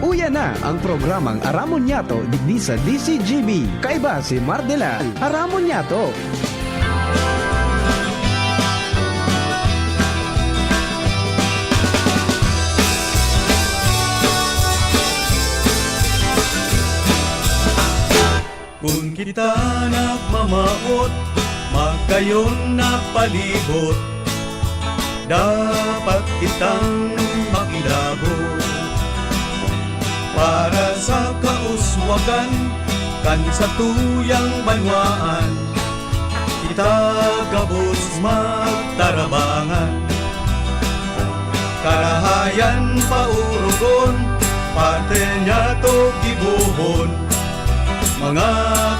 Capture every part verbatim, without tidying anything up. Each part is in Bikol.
Uya na ang programang Aramon Nyato digdi sa D C G B. Kaiba si Mardelan. Aramon Nyato. Kun kita nagmamawot, magayon na palibot, dapat kitang makilabot para sa kauswagan kan satuyang banwaan. Kita gabos magtarabangan, karahayan paurugon, parte niya to gibohon, mga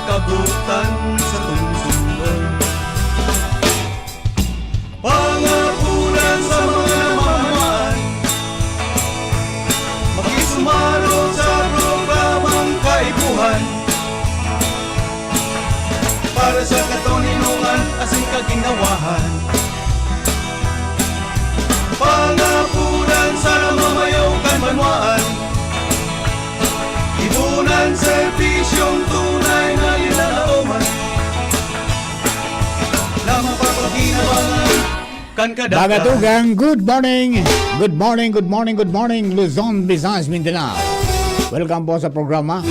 kabutan sa tungsungon. Pangapunan sa mga mamamaan, makisumarog sa programang kaipuhan, para sa katoninongan asin kaginawahan. Pangapunan sa mamayo kan banwaan, ipunan serbisyong tunay na linalaoman, na mapapaginabangan kan kada Mga tugang, good morning! Good morning, good morning, good morning, Luzon, Visayas, Mindanao. Welcome po sa programa.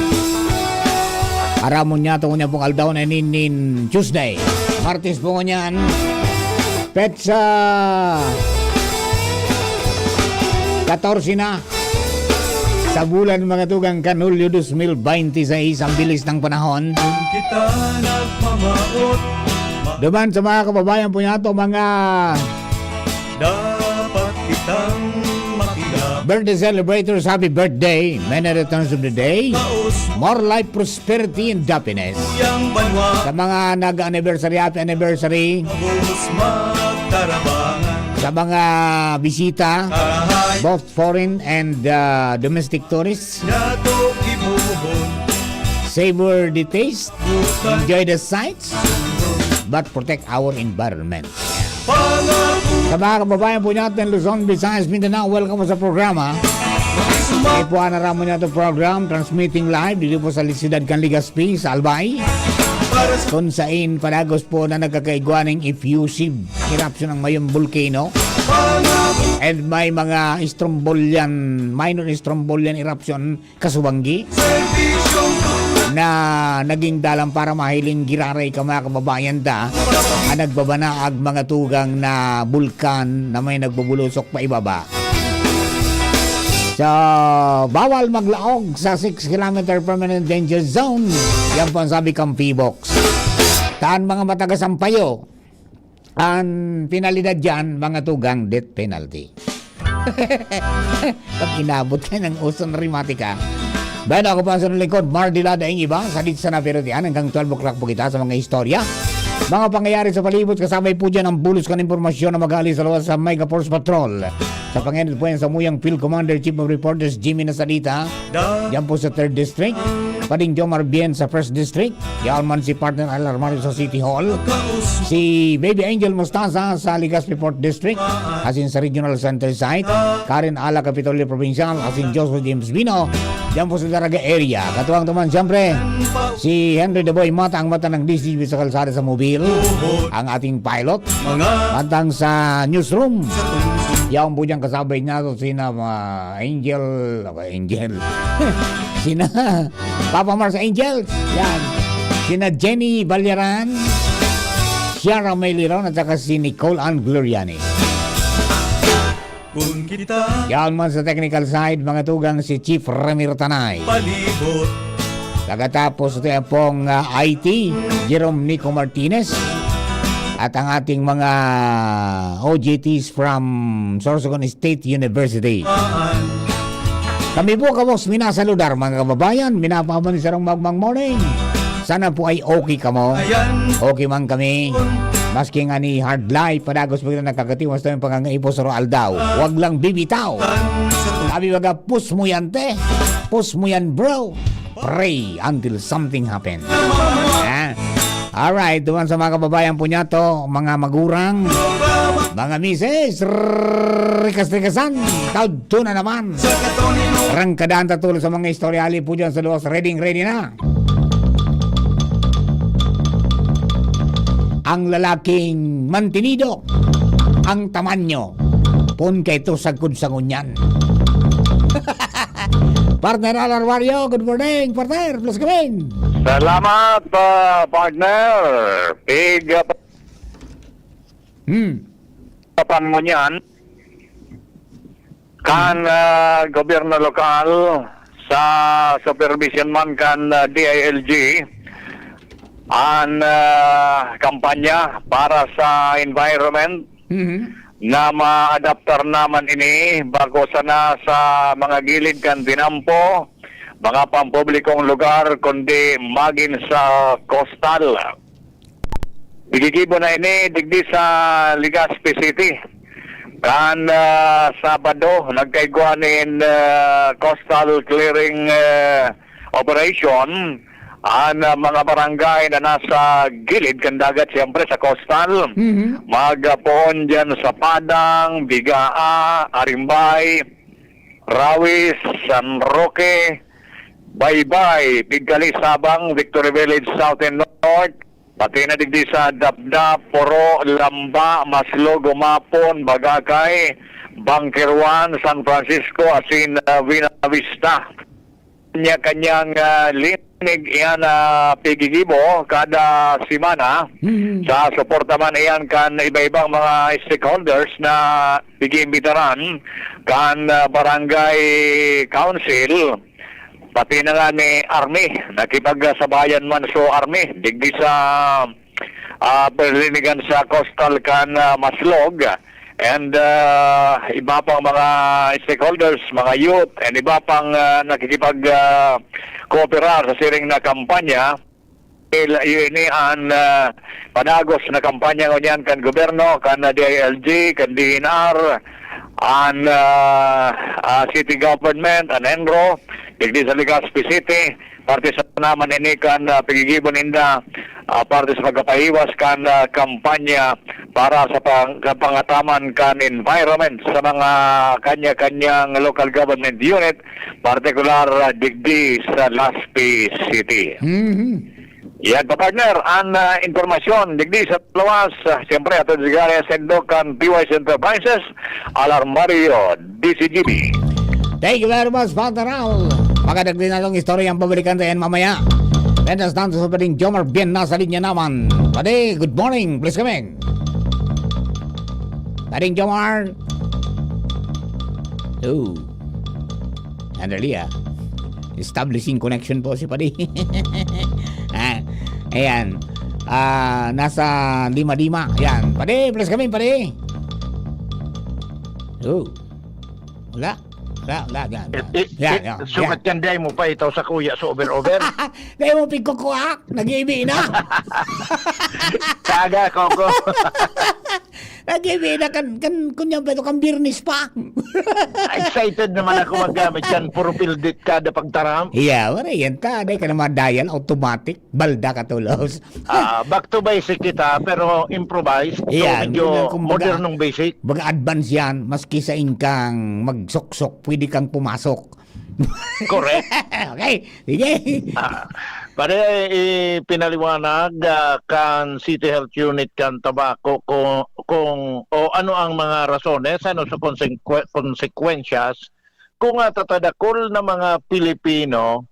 Aramon niya, tungo niya pong aldaw na nin, nin Tuesday. Martes po ngunyan. Petsa katorse na sa bulan, mga tugang, kan Hulyo dos mil bente seis. Ang bilis ng panahon. Kita nagmamaot. Duman sa mga kababayan po nato, mga Dapat kitang makilabot. Birthday celebrators, happy birthday. Many returns of the day. Kaos More life, prosperity, and happiness. Yang banwa. Sa mga nag-anniversary, happy anniversary. Kaos magtarabangan. Sa mga bisita, Karahay. Both foreign and, uh, domestic tourists. Yato gibuhon. Savor the taste, Bukan. Enjoy the sights, but protect our environment. Sa mga kababayan po natin, Luzon, Visayas, Mindanao, welcome po sa programa. Ipuan na ramon niya itong program, transmitting live dito po sa Lisidad kan Legazpi, sa Albay, kung sain padagos po na nagkakaigwa ning effusive eruption ang mayong volcano. And may mga Strombolian, minor Strombolian eruption kasubanggi na naging dalan para mahiling giraray ka, mga kababayan ta, ang nagbabanaag mga tugang na bulkan na may nagbubulosok pa ibaba. So, bawal maglaog sa six kilometer permanent danger zone. Yan po ang sabi kang P-Box. Taan mga matagas ang payo. Ang penalidad dyan, mga tugang, death penalty. Pag inabot ka ng uso na rematika. Bueno, ako po ang sunod lingkod, Mardy Lada, ang iba, sa Dito Sana Pero Tiyan, hanggang twelve o'clock po kita sa mga istorya. Mga pangyayari sa palibot, kasabay po dyan ang bulos kan impormasyon na mag-aalis sa luwas sa Mega Force Patrol. Sa pangenot po yan sa muyang Field Commander, Chief of Reporters, Jimmy Nasalita. Diyan po sa third District. Pading Jomar Bien sa first District. Yaon man si Partner Al Armario sa City Hall. Si Baby Angel Mostaza sa Legazpi fourth District. Asin sa Regional Center Site. Karen Ala, Kapitolyo Provincial. Asin Joshua James Bino. Diyan po sa Daraga area. Katuwang tuman, siyempre, si Henry Daboy Mata, ang mata ng D C B sa kalsada sa Mobile. Ang ating pilot. Mantang sa newsroom. Yaon po dyan kasabay niya, sina, ah, Angel, Angel. Sina Papa Mars Angels. Yan. Sina Jenny Balyaran, Ciara May Liron, at saka si Nicole Ann Gloriani. Kun kita Yan man sa technical side, mga tugang, si Chief Ramir Tanay. Palibot. Pagkatapos ito yung pong, ah, I T, Jerome Nico Martinez. At ang ating mga O J Ts from Sorsogon State University. Kami po, kamos, minasaludar, mga kababayan, minapaman sa rong magmang morning. Sana po ay okay kamo. Okay man kami. Maski nga ni hard life, padagos pa kita nagkakatiwas tayong pangangaipo sa aldaw. Wag lang bibitaw. Sabi baga, "Push mo yan, te. Push mo yan, bro." Pray until something happen. Ah. Alright, duman sa mga kababayan po niya to, mga magurang, Mga misis, rikas-rikasan, taod to na naman. Rangkadahan ta tulos sa mga istorya, hali po dyan sa luwas, ready, ready na. Ang lalaking mantinido, ang tamanyo, pon kay to sagkod sa ngunyan. Partner Alan Wario, good morning, partner, plus kami. Salamat, ah, partner. Pig, ah, Hmm. Kapan mo niyan, kan, ah, gobyerno lokal, sa supervision man kan, ah, D I L G, an, ah, kampanya para sa environment Mhm. na ma-adaptar naman ini bako sana sa mga gilid kan tinampo, mga pampublikong lugar, kundi magin sa coastal. Igigibo na ini digdi sa Legazpi City. Kan, ah, Sabado, nagkaigwa nin, ah, coastal clearing, ah, operation an, ah, mga barangay na nasa gilid kan dagat, siyempre sa coastal. Mhm. Magpoon diyan sa Padang, Bigaa, Arimbay, Rawis, San Roque, Baybay, Pigcalisabang, Victory Village South and North, pati na digdi sa Dapdap, Poro, Lamba, Maslog, Umapon, Bagakay, Bangkirwan, San Francisco, asin, ah, Buena Vista. Kanya-kanyang, ah, linig iyan na pigigibo kada semana. Mhm. Sa suporta man iyan kan iba-ibang mga stakeholders na pigiimbitaran kan, ah, barangay council, pati na nga ni Army, nakipagsabayan man so Army, digdi sa, ah, perlinigan sa coastal kan, ah, Maslog, and, ah, iba pang mga stakeholders, mga youth, and iba pang, ah, nakikipag, ah, kooperar sa siring na kampanya. Dahil iyo ini an, ah, padagos na kampanya ngunyan kan gobyerno, kan, ah, D I L G, kan D N R, an, ah, ah, city government, an ENRO, digdi sa Legazpi City, parte sa naman ini kan, ah, paggigibo ninda, ah, parte sa pagkapahiwas kan, ah, kampanya para sa pang-, kapangataman kan environment sa mga kanya-kanyang local government unit, partikular, ah, digdi sa Legazpi City. Mhm. Yan pa, partner, an, ah, impormasyon digdi sa lawas, ah, siyempre, ato digdi sa sendo kan P Y C Enterprises, Alarmario, D C G B. Thank you very much, Father Al. Magandang din atong istorya ang babalikan tayo mamaya. Let us down to Pwedeng Jomar Bien, nasa linya naman. Pwede, good morning, please come in. Pwedeng Jomar. Oh. Sandali, ah. Establishing connection po si Padi. Ah, ayan. Ah, nasa lima-lima. Ayan. Padi, plus kami, Padi. Oh. Wala. Wala, wala. Yan, yan. Eh, eh, Yan, eh, yan, sukat yan. Yan, dai mo pa itaw sa kuya, so over-over. Dai mo pigkukuha. Nag-iibi na. Taga, Coco. Nag-iibi na kan, kan, kunyang pa ito, kan Birnis pa. Excited naman ako maggamit yan. Puro pildit kada pagtaram. Yeah, wala yan ta. Dai ka na ma-dial, automatic. Balda ka tulos. Ah, back to basic kita, pero improvised. So, yeah, medyo ganun, kumbaga, modernong basic. Baga advance yan. Maski sa ingkang magsuksok, pwede kang pumasok. Correct. Okay, sige. Ah, pare, ipinaliwanag, ah, kan City Health Unit kan Tabaco kung, kung, o ano ang mga rasones, ano sa konsekwe-, konsekwensyas kung, ah, tatadakol na mga Pilipino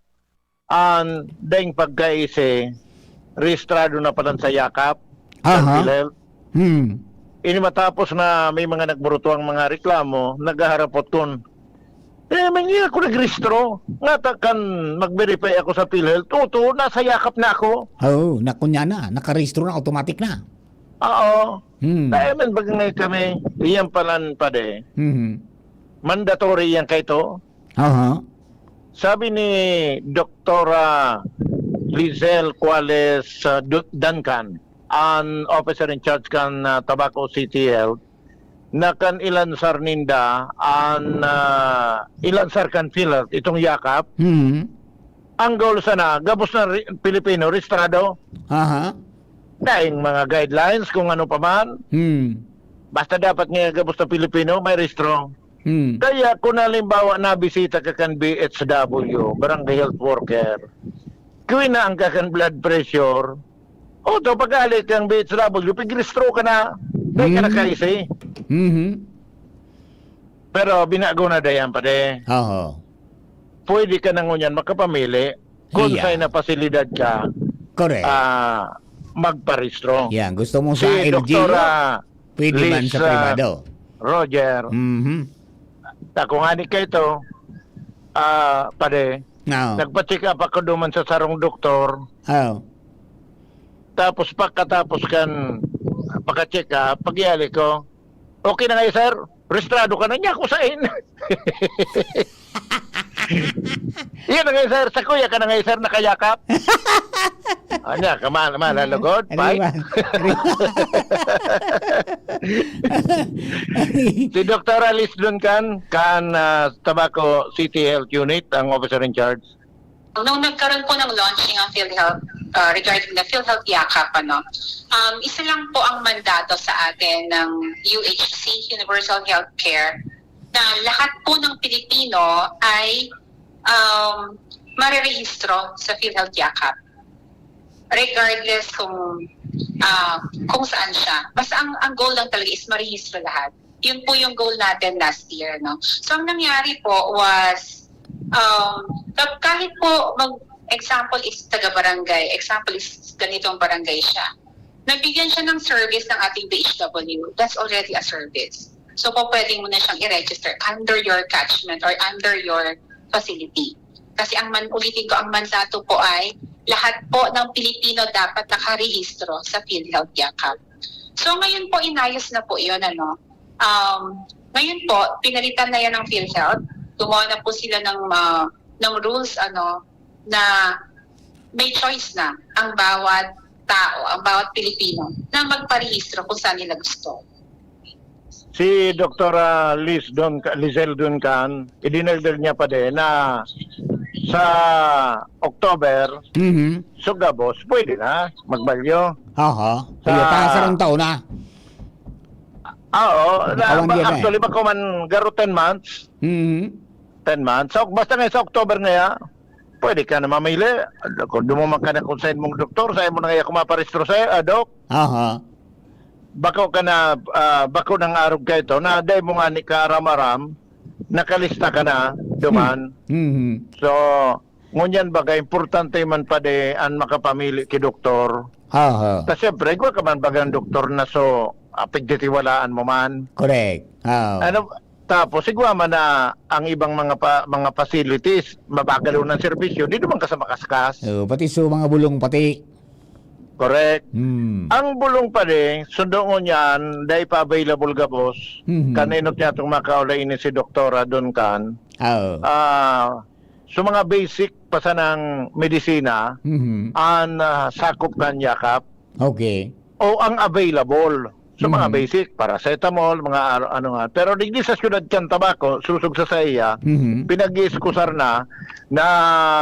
an daing pagkaisi, rehistrado na palan sa Yakap, sa Aha. PhilHealth. Hmm. Ini matapos na may mga nagburutuang mga reklamo, naghaharapot kun, "Eh, may nga ako nagrehistro. Nga ta kan mag-verify ako sa PhilHealth, totoo, nasa Yakap na ako." Oo, na kunya na, nakarehistro na, automatic na. Oo. Hmm. Kaya man bagay kami, iyan palan, pade. Mhm. Mandatory yan kay to. Aha. Sabi ni Doktora Lizelle Cuales, ah, Du-, Duncan, an officer in charge kan, ah, Tabaco City Health, na kan ilansar ninda an, ah, ilansar kan PhilHealth, itong Yakap. Hmm. Ang goal sana, gabos na re-, Pilipino, rehistrado. Aha. Daing mga guidelines kung ano pa man. Hmm. Basta dapat nga gabos na Pilipino, may rehistro. Hmm. Kaya kung halimbawa nabisita ka kan B H W, barangay health worker, kuinaan ka kan blood pressure, o to, pag-ali kang B H W, pigrehistro ka na, dai ka na Hmm. kaisi. Mhm. Pero binago na dayan, pare. Oho. Pwede ka na ngunyan makapamili kung Iya. saan na pasilidad ka, Correct. ah, magparehistro. Yan, gusto mo Si sa L G U? Doktora Pwede man sa Liz, ah, pribado. Roger. Mhm. Ako nga ni kaito, ah, pare, Oo. nagpa-check up ako duman sa sarong doktor. Oo. Tapos pagkatapos kan paka-check up, pagyali ko, "Okay na nga, sir. Rehistrado ka na niya ako sa in." Yan na nga, sir. Sa kuya ka na nga, sir, nakayakap. Anya, kamal, malalo, good. Ano Fight. ba? Ano ba? Si Doktora Liz Duncan, kan, ah, Tabaco City Health Unit, ang officer in charge. Nung nagkaroon po ng launching ang PhilHealth, ah, regarding the PhilHealth Yakap, ano, um, isa lang po ang mandato sa atin ng U H C, Universal Healthcare, na lahat po ng Pilipino ay, um, marerehistro sa PhilHealth Yakap. Regardless kung, ah, kung saan siya. Basta ang, ang goal lang talaga is marehistro lahat. Yun po yung goal natin last year, no? So, ang nangyari po was, um, ka-, kahit po mag-, example is taga-barangay, example is ganitong barangay siya. Nabigyan siya ng service ng ating B H W, that's already a service. So, po pwede mo na siyang i-register under your catchment or under your facility. Kasi ang man-, ulitin ko, ang mandato po ay lahat po ng Pilipino dapat nakarehistro sa PhilHealth Yakap. So, ngayon po, inayos na po yun, ano. Um, ngayon po, pinalitan na yan ng PhilHealth. Gumawa na po sila ng, ah, ng rules, ano, na may choice na ang bawat tao, ang bawat Pilipino na magparehistro kung saan nila gusto. Si Doktora Liz Dun-, Lizelle Duncan, idinagdag niya pa din na sa October, Mhm. so gabos, pwede na magbalyo. Aha. Sa Kaya ta, sarong taon na. Ah, oo. Na, Nakawan ba, yan eh. actually, bako man garo ten months. Mhm. Ten months. So, basta nga sa October nga ya, pwede ka na mamili. Kung dumuman ka na kung saan mong doktor, saan mo na nga kumaparehistro sa'yo, ah, Doc? Aha. Bako ka na, ah, bako nang arog ka ito, na dai mo nga ni kaaram-aram, nakalista ka na, duman. Hmm. Mhm. So, ngunyan baga, importante man pa di an makapamili ki doktor. Aha. Ta siyempre, igwa ka man bagang doktor na so, ah, pigtitiwalaan mo man. Correct. Oo. Ano, tapos, igwa man na ang ibang mga pa-, mga facilities, mabagal ang serbisyo, di naman ka sa makaskas. Oo, pati sa mga bulong pati. Correct. Hmm. Ang bulong pa di, sundo ngunyan, dai pa available gabos. Mhm. Kan enot niya itong makaulay ini si Doktora Duncan. Oo. Ah, so mga basic pa sanang medisina, Mhm. an, ah, sakop kan Yakap. Okay. O ang available. So, mga Mhm. basic, paracetamol, mga ar-, ano nga. Pero digdi sa siyudad kan Tabaco, susog sa saiya, Mhm. pinag-iiskusar na, na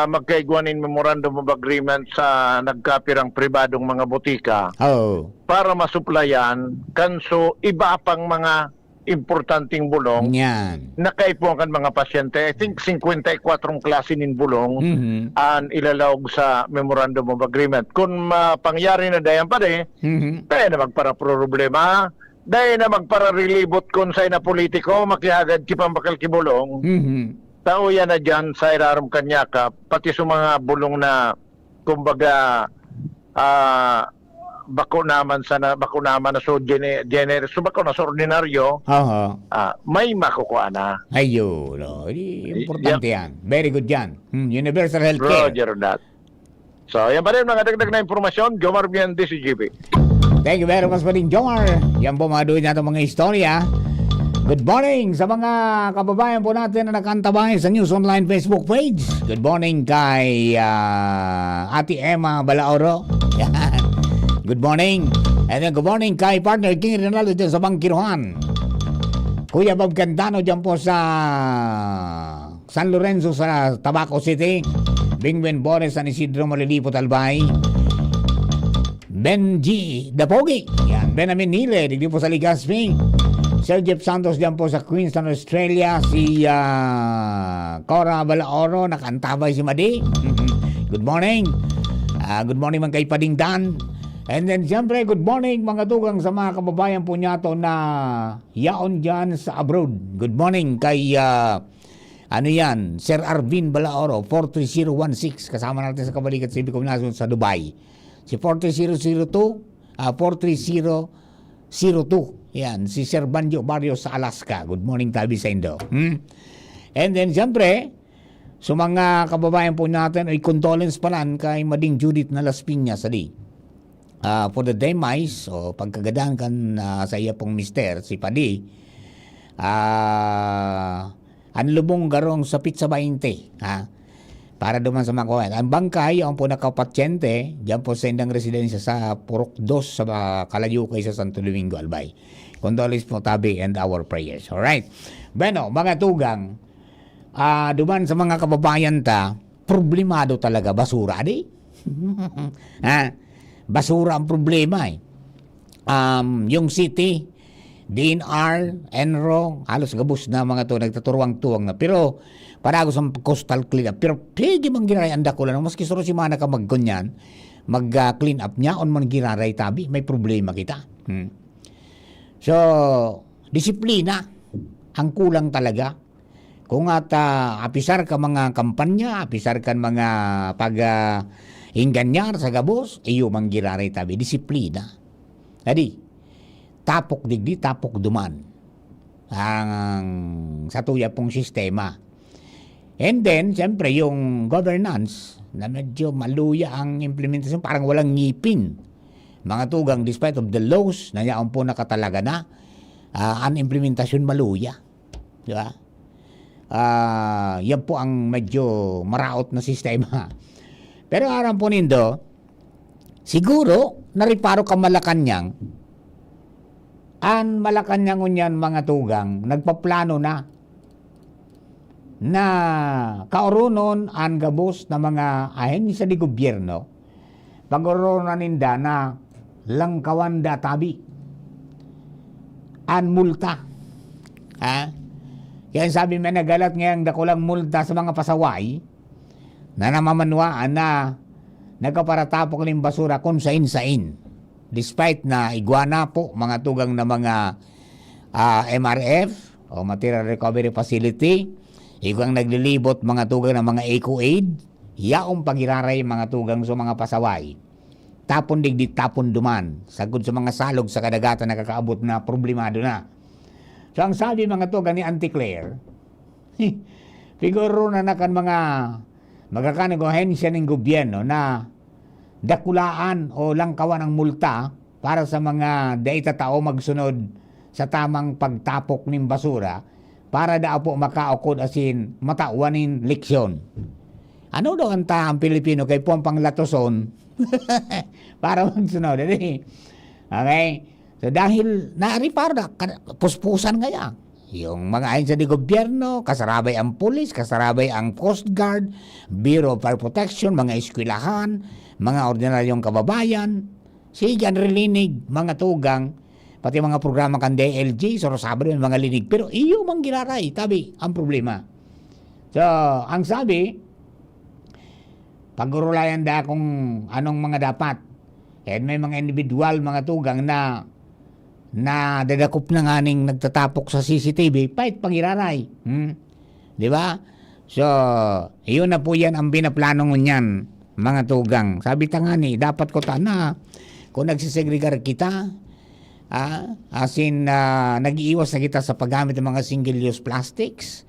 magkaigwa nin memorandum of agreement sa nagkapirang pribadong mga botika Oo. para masuplayan kan so iba pang mga importanteng bulong Yan. na kaipuhan kan mga pasyente. I think singkwenta y kwatro klase nin bulong Mhm. an ilalaog sa Memorandum of Agreement. Kun mapangyari na dayan pa di, Mhm. kaya na magparaproblema, dai na magpararelibot kun saen na politiko makihagad ki pambakal ki bulong. Mhm. Tao yan na diyan sa irarom kan Yakap, pati sa mga bulong na, kumbaga, ah, bako naman sana, bako naman na so gene-, gener-, so bako na so ordinaryo, Aha. ah, may makukuha na. Ayun, oh, di, Y-, importante yan. Very good yan. Hmm, universal healthcare. Roger that. So, yan pa rin mga dagdag na impormasyon. Jomar Bien, D C G B. Thank you very much pa rin, Jomar. Yan po, mga duwid natin mga istorya. Good morning sa mga kababayan po natin na nakantabay sa News Online Facebook page. Good morning kay, ah, Ate Emma Balaoro. Yan. Good morning. And then good morning kay partner King Rinaldo dyan sa Bangkiruhan. Kuya Bob Candano dyan po sa San Lorenzo sa Tabaco City. Bingwen Bores, San Isidro, Malilipot, Albay. Benji Dapogi. Yan, Benjamin Nile, digdi po sa Legazpi. Sir Jeff Santos diyan po sa Queensland, Australia. Si, ah, Cora Balaoro, nakaantabay si Madi. Good morning. Ah, good morning man kay Pading Dan. And then, siyempre, good morning, mga tugang, sa mga kababayan po niyato na yaon diyan sa abroad. Good morning kay, ah, ano yan, Sir Arvin Balaoro, four three zero one six. Kasama natin sa kabalikat si Bicol National sa Dubai. Si four three zero zero two, ah, four three zero zero two. Yan, si Sir Banjo Barrios sa Alaska. Good morning, tabi sa Indo. Hmm? And then, siyempre, sa mga kababayan po natin, ay condolence pala kay Mading Judith na Las Piñas, adi. Ah, for the demise o pagkagadan kan, ah, sa iya pong mister, si Padi, ah, ang lubong garong sa Pizza twenty, ha? Para duman sa mga kuwan. Ang bangkay, ang po nakapasyente, diyan po sa indang residensya sa Purok Dos, sa, ah, Kalayukay sa Santo Domingo, Albay. Condolence po, tabi, and our prayers. Alright. Bueno, mga tugang, ah, duman sa mga kababayan ta, problemado talaga, basura, di? Ha? Basura ang problema, eh. Um, yung city, D N R, ENRO, halos gabos na mga to, nagtaturuwang-tuwang na. Pero, padagos ang coastal clean up. Pero, pwede man giraray ang dakula, no? Maski saro semana ka magkunyan, mag, ah, clean up niya, on man giraray tabi, may problema kita. Hmm. So, disiplina ang kulang talaga. Kung at, ah, apisar ka mga kampanya, apisar kan mga pag, ah, ingganyar sa gabos, iyo man giraray tabi, disiplina. Adi, tapok digdi, tapok duman. Ang satuya pong sistema. And then, siyempre, yung governance na medyo maluya ang implementasyon, parang walang ngipin. Mga tugang, despite of the laws na yaon po nakatalaga na, ah, ang implementasyon maluya. Di ba? Ah, yan po ang medyo maraot na sistema. Pero aram po nindo, siguro, nariparo ka Malacañang, an Malacañang ngunyan, mga tugang, nagpaplano na na kaoronon an gabos na mga ahensya de gobyerno, pag-oronan ninda na langkawan da tabi an multa. Ha? Kaya sabi, may nagalat ngayang dakulang multa sa mga pasaway na namamanwaan na nagkaparatapok nin basura kun sain-sain. Despite na igwa na po, mga tugang na mga, ah, M R F o Material Recovery Facility, igwang naglilibot, mga tugang na mga Eco Aid, yaong pagiraray, mga tugang, sa mga pasaway. Tapon digdi, tapon duman. Sagkod sa mga salog sa kadagatan, nakakaabot na, problemado na. So, ang sabi, mga tugang, ni Auntie Claire, siguro na na kan mga magkakanig o ahensya nin gobyerno na dakulaan o langkawan ang multa para sa mga dai tatao magsunod sa tamang pagtapok nin basura para dai po makaukod asin matawan nin leksyon. Ano daw ang ta-, ang Pilipino kay puwang panglatoson para magsunod, di? Okay? So, dahil nariparo na, ka-, puspusan kaya. Yung mga ahensya de gobyerno, kasarabay ang pulis, kasarabay ang Coast Guard, Bureau of Fire Protection, mga eskwelahan, mga ordinaryong kababayan, sige, ang rilinig, mga tugang, pati mga programa kan D I L G, saro Sabado, may mga linig. Pero iyo mang giraray, tabi, ang problema. So, ang sabi, pagurulayan da kung anong mga dapat. And may mga individual, mga tugang na, na dadakop na nganing nagtatapok sa C C T V, pait pagiraray. Hmm? Di ba? So, yun na po yan ang pinaplano ngunyan, mga tugang. Sabi ta nga ni, dapat ko ta na, kung nagsisegregar kita, ah, as in, ah, nag-iiwas na kita sa paggamit ng mga single-use plastics,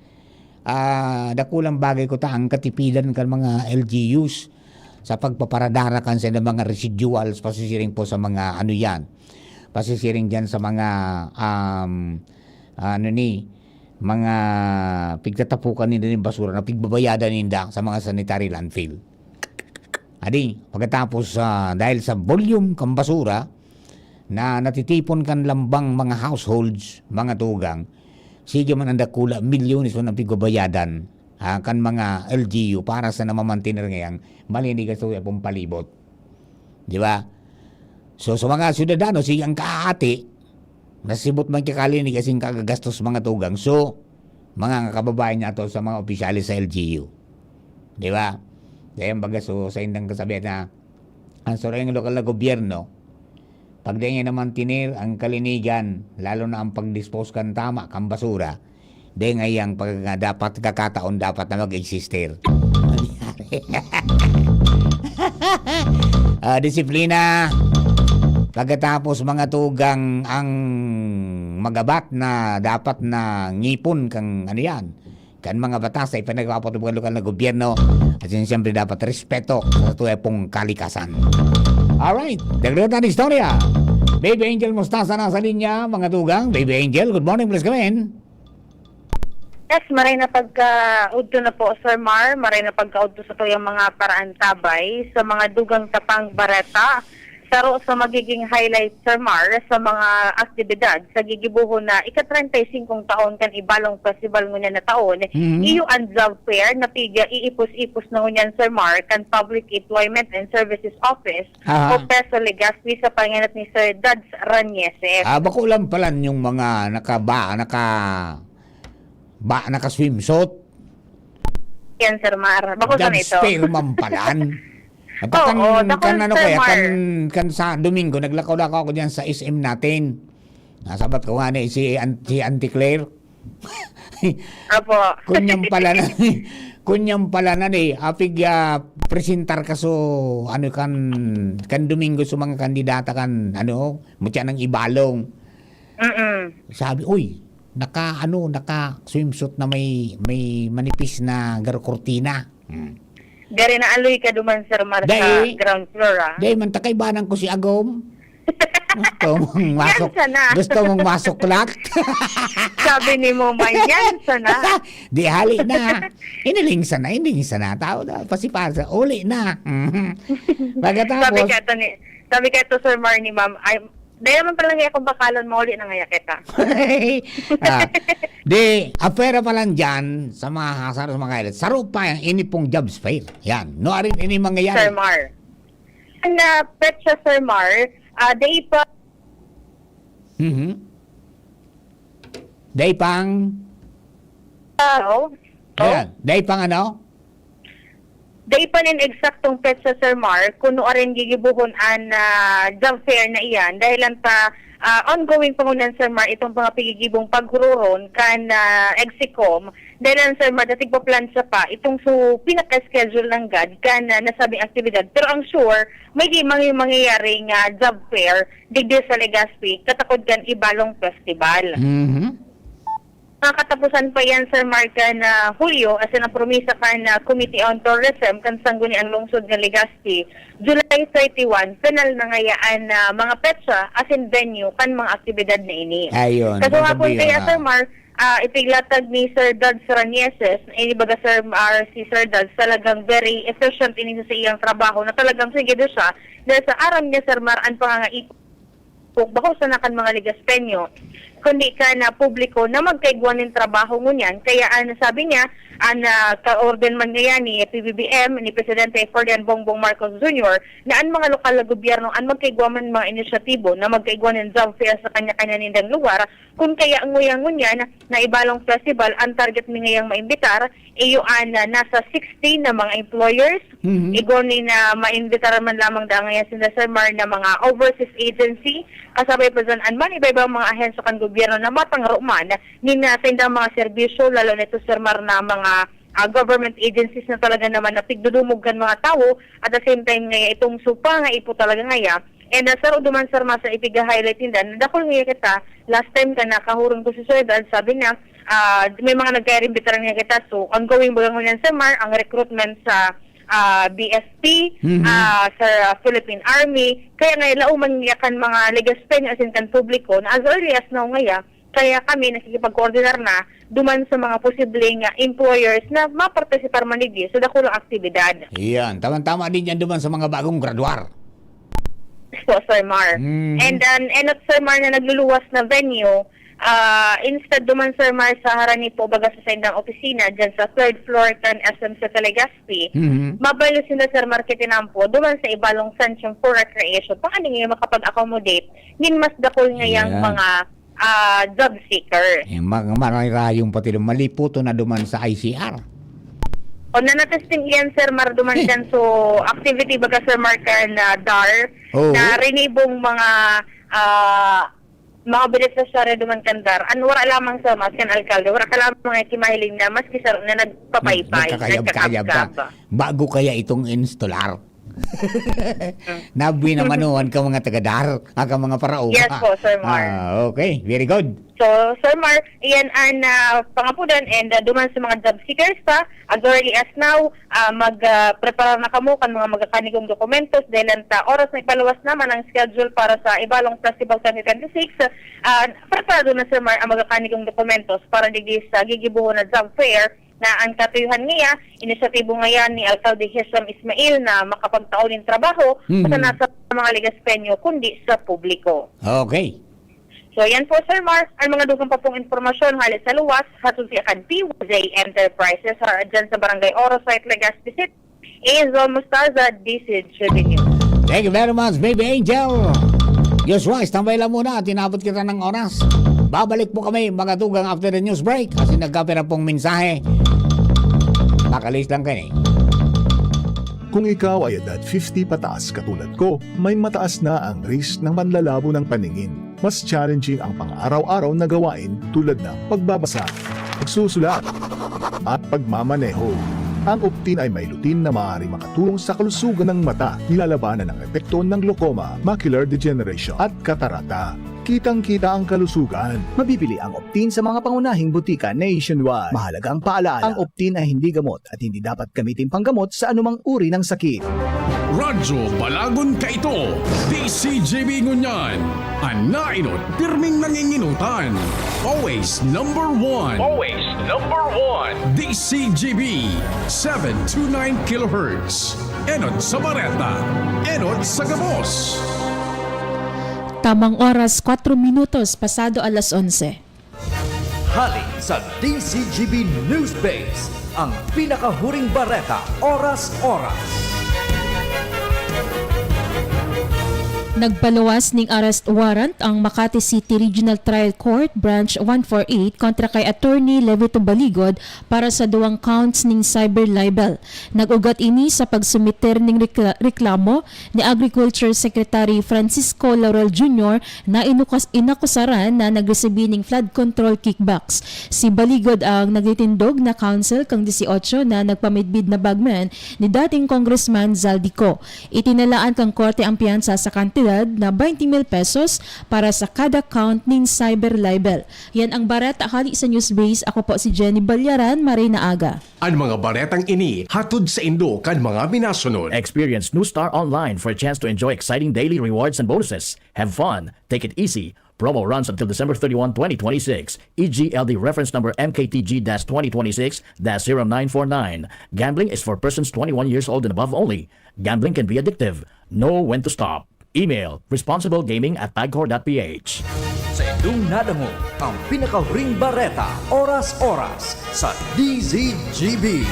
ah, dakulang bagay ko ta ang katipidan kan mga L G Us sa pagpaparadara kan sa mga residuals, pasisiring po sa mga ano yan, pasisiring dyan sa mga, um, ano ni, mga pigtatapukan ninda ng basura na pigbabayadan ninda sa mga sanitary landfill. Adi, pagkatapos, ah, dahil sa volume kan basura na natitipon kan lambang mga households, mga tugang, sige man ang dakula, milyones man ang pigbabayadan, ah, kan mga L G U para sa namamantener ngayang malinis sa tuyang palibot. Di ba? So, sa mga syudadano, sige ang kaati, nasibot man ki kalinig asin kagagastos, mga tugang. So, mga kababayan niya ato sa mga opisyales sa L G U. Di ba? Kaya baga, so, sa indang kasabihan na, ang surang lokal na gobyerno, pag di nga naman tinir ang kalinigan, lalo na ang pag-dispose kan tama, kan basura, di nga yang pag-, dapat kakataon, dapat na mag-existir. Ah, disiplina. Pagkatapos, mga tugang, ang magabat na dapat na ngipon kang, ano yan, kan mga batas na ipinagpapatupad ng lokal na gobyerno. At yun, siyempre, dapat respeto sa tuya pong kalikasan. Alright, dagdagan na istorya. Baby Angel Mostaza nasa linya, mga tugang. Baby Angel, good morning, please come in. Yes, maray na pagkaudto na po, Sir Mar. Maray na pagkaudto sa tuyang mga paraantabay sa mga dugang tapang bareta. Saro sa magiging highlight, Sir Mar, sa mga aktibidad sa gigibuhon na ika-treinta y cinco taon kan Ibalong Festival ngunyan na taon, Mhm. iyo ang job fair na piga iipos-ipos na ngunyan, Sir Mar, kan Public Employment and Services Office Aha. o PESO Legazpi sa pangenot ni Sir Dads Ranieses. Ah, bako lang pala yung mga nakaba, naka, ba, naka-swimsuit. Yan, Sir Mar. Bako sa Job ito. fair man palan. At Oo, kan, dakul, kan ano Sir kaya, Mar. kan, kan sa Domingo, naglakaw-lakaw ako dyan sa S M natin. Nasabat ko nga ni si, Aunt- si Auntie Claire. Opo. Kunyang pala na, kunyang pala na ni, apig ah, presentar ka so, ano kan, kan Domingo sa mga kandidata kan, ano, mutya ng Ibalong. Mm-mm. Sabi, uy, naka, ano, naka swimsuit na may, may manipis na garo kortina. Hmm. Gari na aloy ka duman, Sir Mar, sa Dai. Ground floor, ah. Dai man, takay banan ko si Agom. Gusto mong masok, Yan sana. Gusto mong masuklat? Sabi ni mo, may yan sana. Di hali na. Iniling sana, iniling sana. Tao na, pasipasa, uli na. Mhm. Pagkatapos, Sabi ka ito ni, sabi ka ito, Sir Mar, ni Ma'am, ay, dahil naman pala nga akong bakalan, mauli na nga kita. Ah, di, apera pa lang dyan, sa mga hasar, sa mga kailat. Saro pa yan, ini pong jobs fair. Yan. No, arin, ini mangyayari. Sir Mar. Ang uh, petsa, Sir Mar, uh, day pa Mhm. Day pang, Oh. Ayan. Day pang ano? Day pa nin eksaktong petsa, Sir Mar, kuno arin gigibuhon an ah, job fair na iyan dahil ang ta ah, ongoing pa ngunyan, Sir Mar, itong mga pigigibong paghururon kan ah, EGSICOM. Dahil ang Sir Mar, dating pa plan siya pa, itong su pinaka-schedule ng gad kan ah, nasabing aktibidad. Pero ang sure, may di mang yung mangyayaring ah, job fair digdi sa Legazpi, katakod kan Ibalong Festival. Mhm. Mga katapusan pa yan, Sir Mark, na Hulyo, asin ang promisa kan ah, Committee on Tourism kan Sangguniang Lungsod ng Legazpi, July thirty-one, final na ngayaan na mga petsa asin venue kan mga aktibidad na ini. Ayun. Kasahapon Sabi kaya, nga. Sir Mark, ah, ipiglatag ni Sir Dads Ranieses, ini baga, Sir Mar, si Sir Dads talagang very efficient ini sa iyang trabaho na talagang sige do siya dahil sa aram niya, Sir Mar, ang pangangaipo kung bako sana kan mga Legaspeño, kundi kan ah, publiko na magkaigwa nin trabaho ngunyan. Kaya ang sabi niya, ang ah, ka-order man ngayon ni P B B M, ni Presidente Ferdinand Bongbong Marcos Junior, na ang mga lokal na gobyerno ang magkaigwa man mga inisyatibo na magkaigwa nin job fair sa kanya-kanya nindang lugar, kung kaya nguya ngunyan na Ibalong Festival ang target mi ngayang maimbitar, iyo an ah, nasa sixty na mga employers, Mhm. igwa ni na maimbitar man lamang da ngayon sinda, Sir Mar, na mga overseas agency, kasabay pa dyan an man iba-ibang mga ahensya kan gobyerno na matangro man nin ah, sa indang mga serbisyo, lalo na ito, Sir Mar, na mga ah, government agencies na talaga naman na pigdudumog kan mga tawo, at the same time ngaya itong supa nga ipo talaga ngaya. And uh, saro duman, Sir Mar, sa ipiga-highlight ninda, nadakul ngaya kita, last time ka nakahurong ko si Sir Dad, sabi niya, ah, may mga nagkairimbitar nga kita, so ongoing baga ngunyan, Sir Mar, ang recruitment sa ah, B S P, Mhm. ah, sa Philippine Army. Kaya nga, lauman niya kan mga Legaspeño, asin kan publiko, na as early as now ngaya, kaya kami nakikipag-coordinar na duman sa mga posibleng ah, employers na mapartisipar man digdi sa dakulang aktibidad. Iyan. Tama-tama din yan duman sa mga bagong graduar. Yes po, Sir Mar. Mhm. And then, enot, Sir Mar, na nagluluwas na venue, ah, instead duman, Sir Mar, sa harani po, baga sa saindang opisina, dyan sa third floor kan S M sa Legazpi, Mhm. mabalo sila, Sir Mar, kitinampo, duman sa Ibalong Sunshine for Recreation. Paano niya makapag-accommodate nin mas dakul ngayang Yeah. mga ah, job seeker. Eh, mag-, marayrayon pati dun, maliputon na duman sa I C R. O, na natesting iyan, Sir Mar, duman Hey. dyan. So, activity baga, Sir Mar, kan, ah, dar, Oo. na rinibong mga, ah, mga benepisyaryo duman kan dar. An wara lamang sa mas kan alkalde, wara ka lamang kimahiling na maski sa na nagpapaypay, Nagkakayab-kayab ka. nagkakabkab. Bago kaya itong installer? Nabwi na manuhan ka mga taga-dar, ah, ka mga paraoba. Yes po, Sir Mar. Ah, okay, very good. So, Sir Mar, iyan an, ah, pangapudan and, ah, duman sa mga job seekers pa, as early as now, ah, mag, ah, prepara na kamo kan mga magakanikong dokumentos dahil an ta oras na ipaluwas naman ang schedule para sa Ibalong Festival twenty twenty-six. Ah, preparado na, Sir Mar, ang magakanikong dokumentos para digdi sa gigibohon na job fair na an katuyuhan niya, inisyatibo ngayan ni Alkalde Hisham Ismail na makapagtao nin trabaho, Mm. basta nasa mga Legaspeño, kundi sa publiko. Okay. So, yan po, Sir Mar, ang mga dugang pa pong impormasyon hali sa luwas, hatod sa kan P Y Z Enterprises, ha, dyan sa Barangay Oro Site, Legazpi City. Angel Mostaza, D C G B News. Thank you very much, Baby Angel. Joshua, standby lang muna at inabot kita ng oras. Babalik po kami, mga tugang, after the news break kasi nagkapira pong mensahe. Pakalis lang kayo eh. Kung ikaw ay edad fifty pataas katulad ko, may mataas na ang risk ng panlalabo ng paningin. Mas challenging ang pang-araw-araw na gawain tulad ng pagbabasa, pagsusulat, at pagmamaneho. Ang Optin ay may lutein na maaaring makatulong sa kalusugan ng mata. Nilalabanan ang epekto ng glaucoma, macular degeneration, at katarata. Kitang-kita ang kalusugan. Mabibili ang Optin sa mga pangunahing butika nationwide. Mahalagang paalaala, ang Optin ay hindi gamot at hindi dapat gamitin panggamot sa anumang uri ng sakit. Radyo Balagon Kaito, D C G B ngunyan. An nainot, pirming nanginginutan. Always number one. Always number one. D C G B, seven two nine kilohertz. Enot sa bareta, enot sa gabos. Tamang oras, kwatro minutos pasado alas onse. Hali sa D C G B News Base, ang pinakahuring bareta, oras-oras. Nagpaluwas ning arrest warrant ang Makati City Regional Trial Court Branch one four eight kontra kay Attorney Levito Baligod para sa duwang counts ning cyber libel. Nag-ugat ini sa pagsumiter ning rekla-, reklamo ni Agriculture Secretary Francisco Laurel Junior na inukas-, inakusaran na nagresibi ning flood control kickbacks. Si Baligod ang nagtitindog na counsel kan dieciocho na nagpamidbid na bagman ni dating Congressman Zaldy Co. Itinalaan kan korte ang piyansa sa kantidad na twenty mil pesos para sa kada count nin cyber libel. Yan ang bareta hali sa Newsbase. Ako po si Jenny Ballaran. Maray na aga. An mga baretang ini hatod saindo kan mga minasunod. Experience New Star Online for a chance to enjoy exciting daily rewards and bonuses. Have fun, take it easy. Promo runs until December thirty-one, twenty twenty-six. E G L D reference number M K T G dash twenty twenty-six dash zero nine four nine. Gambling is for persons twenty-one years old and above only. Gambling can be addictive. Know when to stop. Email, responsiblegaming at pagcor dot p h. Sa indong nadangog ang pinakahuring bareta, oras-oras, sa D Z G B.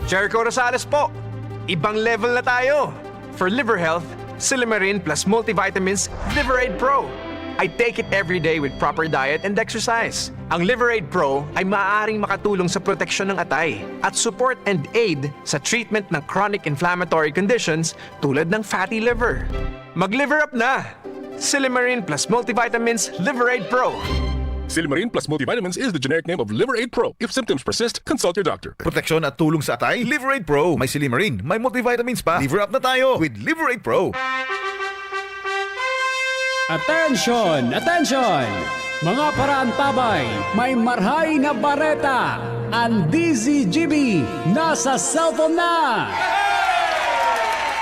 Jericho Rosales po! Ibang level na tayo! For liver health, Silymarin plus multivitamins Liver Aid Pro. I take it every day with proper diet and exercise. Ang Liver Aid Pro ay maaaring makatulong sa proteksyon ng atay at support and aid sa treatment ng chronic inflammatory conditions tulad ng fatty liver. Mag-liver up na! Silymarin plus multivitamins Liver Aid Pro. Silymarin plus multivitamins is the generic name of Liver Aid Pro. If symptoms persist, consult your doctor. Proteksyon at tulong sa atay, Liver Aid Pro. May silymarin, may multivitamins pa. Liver up na tayo with Liver Aid Pro. Attention! Attention! Mga paraantabay, may marhay na bareta! An D Z G B nasa cellphone na!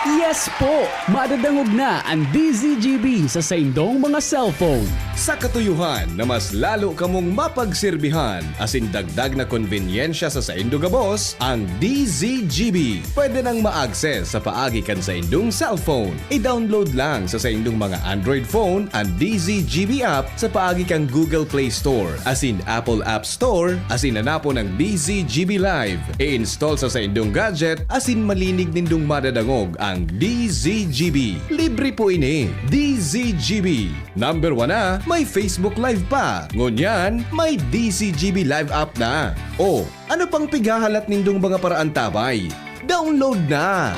Yes po! Madadangog na an D Z G B sa saindong mga cellphone. Sa katuyuhan na mas lalo kamong mapagserbihan asin dagdag na konbenyensya sa saindo gabos, ang D Z G B pwede nang ma-access sa paagi kan saindong cellphone. I-download lang sa saindong mga Android phone an D Z G B app sa paagi kan Google Play Store asin Apple App Store asin hanapon ang D Z G B Live. I-install sa saindong gadget asin malinig nindong madadangog Ang D Z G B. Libre po ini. D Z G B. Number one na, may Facebook Live pa. Ngunyan, may D Z G B Live app na. O, ano pang pighahalat nindong mga paraantabay? Download na!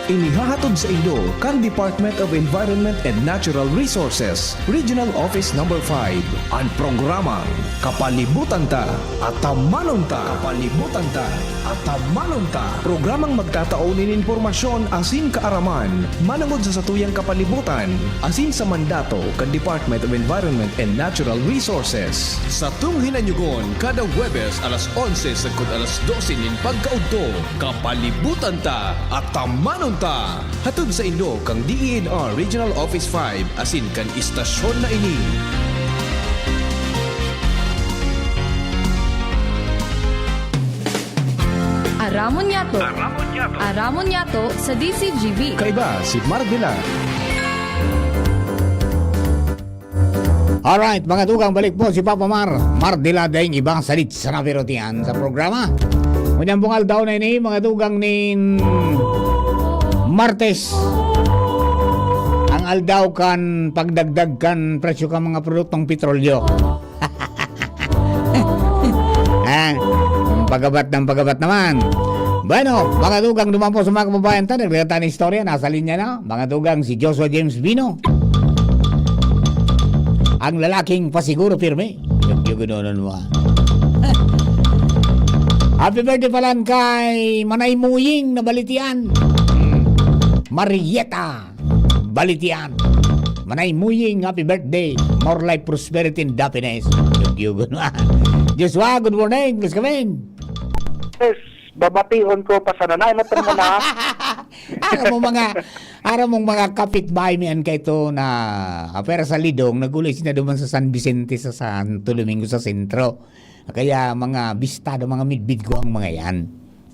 Inihahatod sa indo kan Department of Environment and Natural Resources, Regional Office Number five, an programang Kapalibutan Ta, Atamanon Ta. Kapalibutan Ta, Atamanon Ta. Programang magtatao nin impormasyon asin kaaraman manongod sa satuyang kapalibutan asin sa mandato kan Department of Environment and Natural Resources. Satong hinanyugon kada Huwebes alas onse sagkod alas dose nin pagkaudto. Kapalibutan Ta, Atamanon Ta. Hatod sa indo kan D E N R Regional Office five asin kan istasyon na ini. Aramon niyato. Aramon niyato. Aramon niyato sa D Z G B. Kaiba si Mar Dila. Alright, mga tugang, balik po si Papa Mar. Mar Dila, daing ibang salit sa napirotian sa programa. Ngunyan pong aldaw na ini, mga tugang, nin Martes. Ang aldaw kan pagdagdag kan presyo kan mga produktong petrolyo. Ah, pagabat ng pagabat naman. Bueno, mga tugang, duman po sa mga kababayan ta, nagdagdag ta ng istorya, nasa linya na. Mga tugang, si Joshua James Bino. Ang lalaking pasiguro pirmi. Yung, yung gano'n mo, ah. Happy birthday pala kay Manay Muying na balitian. Hmm. Marieta Balitian. Manay Muying, happy birthday. More life, prosperity, and happiness. Yung, yung gano'n. Joshua, good morning. Please come in. Yes, babation ko pa sana. Nainatan mo na. Aram mo mga, aram mong mga kapitbahay mi an kaito na, ah, pwera sa Lidong, nagulay sina duman sa San Vicente, sa Santo Domingo, sa sentro. Kaya mga bistado, mga midbid ko ang mga yan.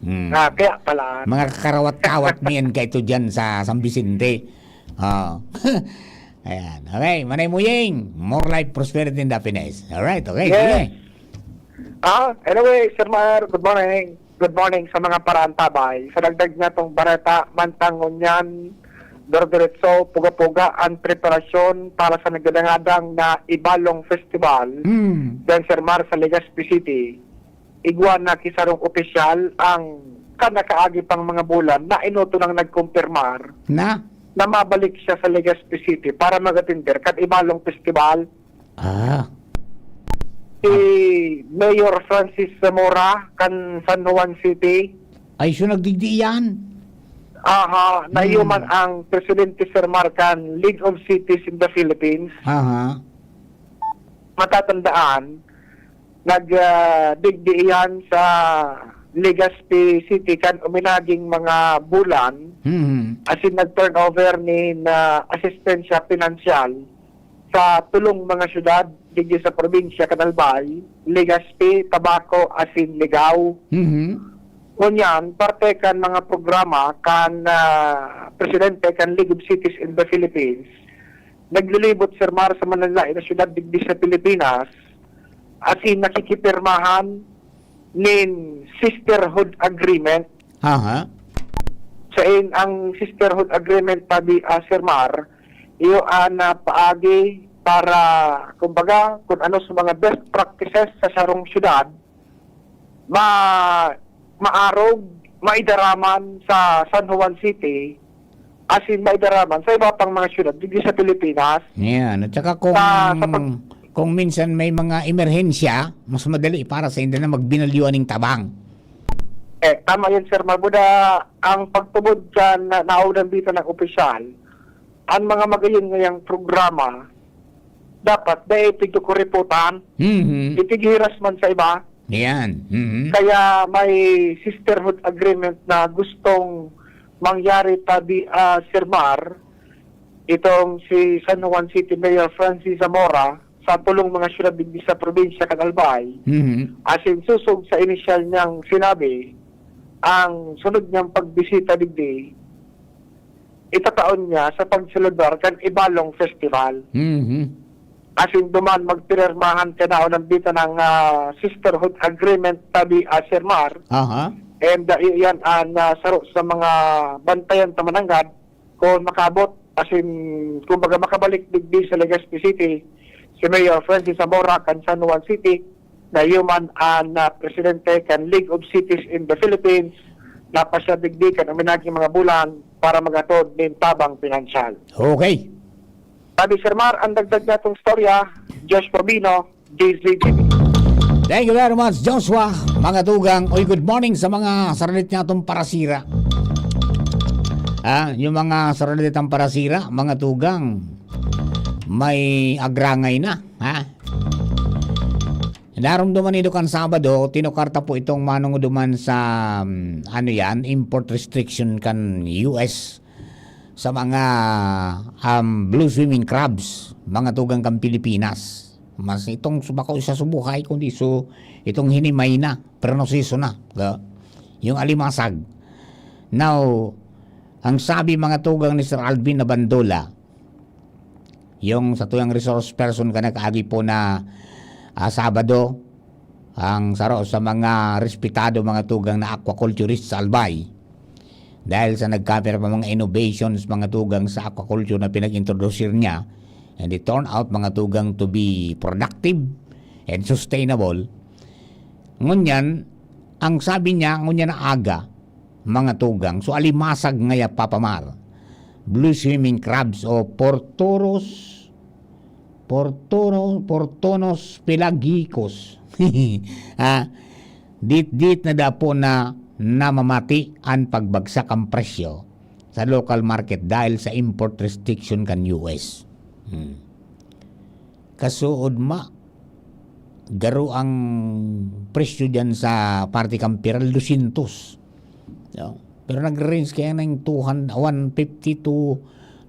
Hmm. Ah, kaya pala. Mga kakarawat-kawat mi yan kaito dyan sa San Vicente. Ah. Ayan. Okay, Manay Muying, more life, prosperity, and happiness. Alright, okay, Yes. sige. Ah, anyway, Sir Mar, good morning. Good morning sa mga paraantabay. Sa dagdag na tong bareta, mantang ngunyan, dire-diretso, puga-puga ang preparasyon para sa nagdadangadang na Ibalong Festival Hmm. diyan, Sir Mar, sa Legazpi City. Igwa na ki sarong opisyal ang kan nakaagi pang mga bulan na inoto nang nagkumpirmar Na? na mabalik siya sa Legazpi City para mag-atender kan Ibalong Festival. Ah. Si Mayor Francis Zamora kan San Juan City. Ay, siya nagdigdi iyan? Aha, Hmm. naiyoman ang Presidente Sir Mar kan League of Cities in the Philippines. Aha. Matatandaan, nag, ah, digdi iyan sa Legazpi City kan uminaging mga bulan, Hmm. asin nag-turnover nin asistensya pinansyal sa tolong mga syudad digdi sa probinsya kan Albay, Legazpi, Tabaco, asin Ligao. Mhm. Ngunyan, parte kan mga programa kan, ah, presidente kan League of Cities in the Philippines, naglilibot, Sir Mar, sa manlaen na syudad digdi sa Pilipinas, asin nakikipirmahan nin sisterhood agreement. Aha. Sain ang sisterhood agreement, padi, ah, Sir Mar, iyo an, ah, paagi para, kumbaga, kung ano sa mga best practices sa sarong syudad, ma-, maarog, maidaraman sa San Juan City, asin maidaraman sa iba pang mga syudad digdi sa Pilipinas. Yan. At saka kung, Sa, sa pag- kung minsan may mga emerhensya, mas madali para sa inda na magbinalyuan ning tabang. Eh, tama yan, Sir Mar. Buda, ang pagtubod kan na, naunang bita ng opisyal, ang mga magayon ngayang programa, dapat dai tigkukuriputan, Mhm. itighiras man sa iba. Yan. Mhm. Kaya may sisterhood agreement na gustong mangyari tabi, ah, Sir Mar, itong si San Juan City Mayor Francis Zamora sa tulong mga syudad digdi sa probinsya kan Albay. Mhm. Asin sosog sa inisyal niyang sinabi, ang sunod niyang pagbisita digdi, itataon niya sa pagselebrar kan Ibalong Festival. Mhm. Asin duman magpirmahan kan naunang bita ng, ah, Sisterhood Agreement tabi, ah, Sir Mar. Aha. And uh, iyan ang uh, saro sa mga bantayan ta mananggad kung makabot, as in, kumbaga makabalik digdi sa Legazpi City, si Mayor Francis Zamora kan San Juan City, na iyo man ang uh, presidente kan League of Cities in the Philippines, na pasya digdi kan uminaging mga bulan para maghatod nin tabang pinansyal. Okay. Sabi Sir Mar, ang dagdag natong storya, Josh Pabino, D Z G B. Thank you very much, Joshua. Mga tugang, oy, good morning sa mga saradit niya itong parasira. Ah, yung mga saradit ang parasira, mga tugang, may agrangay na, ha? Narumduman nito kan Sabado, tinukarta po itong manunguduman sa, um, ano yan, import restriction kan U S sa mga um, blue swimming crabs, mga tugang kan Pilipinas. Mas itong subako sa subuhay, kundi so itong hinimay na, pero nasiso na. Ga? Yung alimasag. Now, ang sabi mga tugang ni Sir Alvin Nabandola, yung sa tuyang resource person ka nakaagi po na uh, Sabado, ang saro sa mga respetado mga tugang na aquaculturist sa Albay. Dahil sa nagkapira pa mga innovations, mga tugang sa aquaculture na pinag-introduce niya, and it turned out mga tugang to be productive and sustainable. Ngunyan, ang sabi niya, ngunyan na aga, mga tugang, so alimasag ngaya papamar, blue swimming crabs o portoros, portono, portonos pelagicos. ah, dit-dit na dapo na namamati an pagbagsak ang presyo sa local market dahil sa import restriction kan U S. Hmm. Kasuod ma, garo ang presyo diyan sa parte kan piral, dosyentos. No? Pero nag-range kaya ng two hundred, one fifty to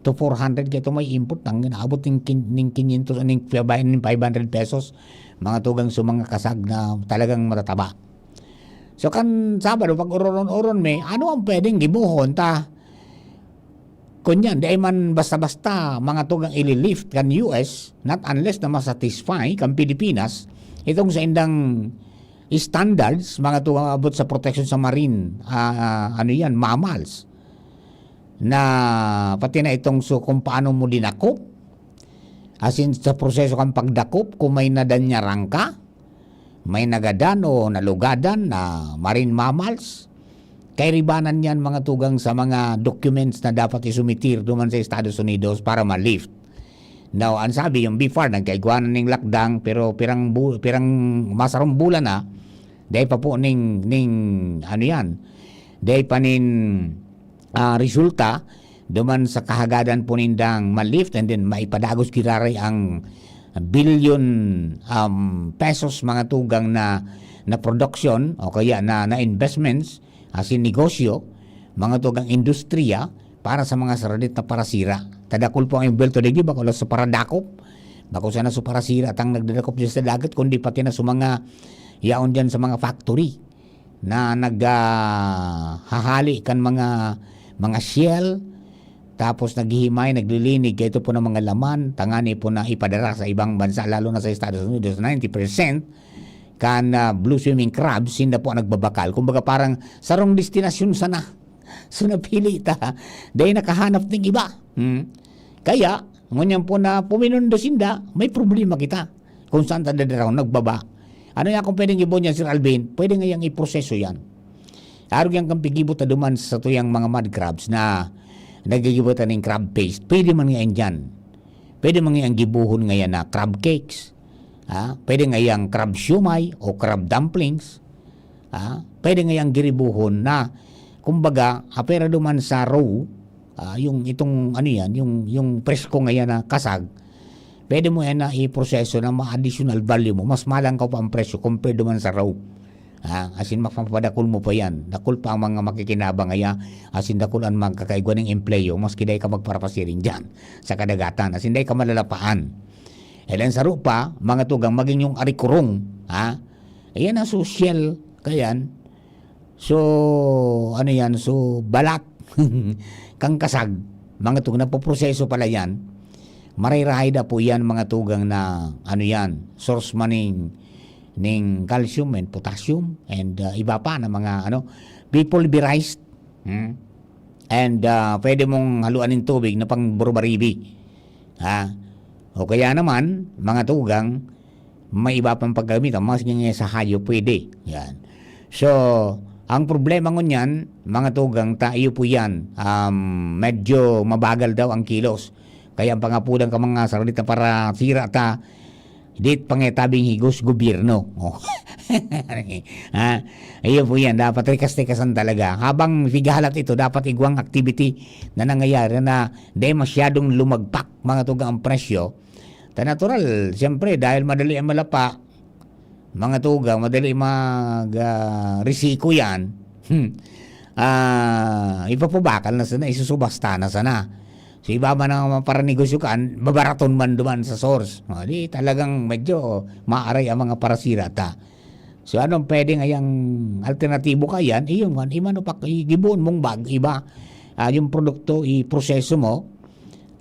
to four hundred kaya may import ang inaabot ng kin- ng kinyentos aning pabayan ng five hundred pesos, mga tugang sa mga kasag na talagang matataba. So kan Sabado pag uroron-uron mi, ano ang pwedeng gibuhon ta? Kunyan, di man basta-basta mga tugang ililift kan U S, not unless na masatisfy kan Pilipinas itong sa indang standards, mga tugang abot sa protection sa marine, ah, ano yan, mammals. Na pati na itong so kung paano mo dinakop, as in sa proseso kang pagdakop, kung may nadanyarang ka, may nagadan o nalugadan na marine mammals, kairibanan yan mga tugang sa mga documents na dapat isumitir duman sa Estados Unidos para ma-lift. Now, ang sabi, yung BFAR, nagkaigwanan ning lakdang, pero pirang, bu- pirang masarong bulan na, dahil pa po ning, ning, ano yan, dahil pa nin ah, resulta duman sa kahagadan po nindang ma-lift and then maipadagos giraray ang billion um, pesos mga tugang na na production o kaya na na investments asin negosyo, mga tugang industriya para sa mga saradit na parasira. Tadakol po ang imbelto digdi, bako lang sa paradakop, bako sana sa parasira tang nagdadakop diyan sa dagat, kundi pati na sa mga yaon diyan sa mga factory na naghahali kan mga mga shell, tapos naghihimay, naglilinig kaito po ng mga laman, tangani po na ipadara sa ibang bansa, lalo na sa Estados Unidos, ninety percent kan ah, blue swimming crabs sinda po ang nagbabakal. Kumbaga parang sarong destinasyon sana. So napili ta, dahil nakahanap ng iba. Hmm? Kaya, ngunyan po na puminundo sinda, may problema kita kung saan ta dadarahon, nagbaba. Ano yan kung pwedeng ibon yan, Sir Alvin? Pwede nga yang iproseso yan. Arog yan kang pigibot na duman sa tuyang mga mud crabs na nagigibot na ning crab paste. Pwede man nga yan dyan. Pwede man nga yang gibuhon nga yan na crab cakes. Ha? Pwede nga yang crab siomai o crab dumplings. Ha? Pwede nga yang giribuhon na, kumbaga, apera duman sa raw, ah, yung itong, ano yan, yung, yung presko nga yan na kasag, pwede mo yan na iproseso na ma-additional value mo. Mas malangkaw pa ang presyo compared duman sa raw. Ha? As in, mapapadakol mo pa yan. Dakol pa ang mga makikinabang ngaya. As in, dakol ang magkakaigwa ng empleyo. Maski dai ka magparapasiring dyan sa kadagatan. As in, dai ka malalapaan. Elen sa rupa, mga tugang, maging yung arikurong. Ha? Ayan ang social. Kayan. So, ano yan? So, balat. Kang kasag. Mga tugang, napoproseso pala yan. Maray-rahay da po yan, mga tugang, na ano yan? Source maning ning calcium and potassium and, ah, iba pa na mga ano, be pulverized. Hmm? And, ah, pwede mong haluan nin tubig na pang burubaribi. Ha? O kaya naman, mga tugang, may iba pang paggagamitan, mas ganyan sa hayop, pwede. Yan. So, ang problema ngunyan, mga tugang, ta, iyo po yan, um, medyo mabagal daw ang kilos. Kaya ang pangapudan ka mga saralita para sira ta, dit pangetabing higos gobyerno. Oh. Ha? Iyo po yan, dapat rikas-rikasan talaga. Habang fighalat ito, dapat igwang activity na nangyayari na di masyadong lumagpak, mga tugang, ang presyo. Ta natural, siyempre, dahil madali ang malapa, mga tugang, madali mag, ah, risiko yan. Hmm. Ah, ipapabakal na sana, isusubasta na sana. So, iba man ang mga paranegosyo kan, babaraton man duman sa source. O, di talagang medyo maaray ang mga parasira ta. So, anong pwedeng ayang alternatibo ka yan? Iyon man, imanupak-, i-, gibohon mong bag, iba. Ah, yung produkto, iproseso mo,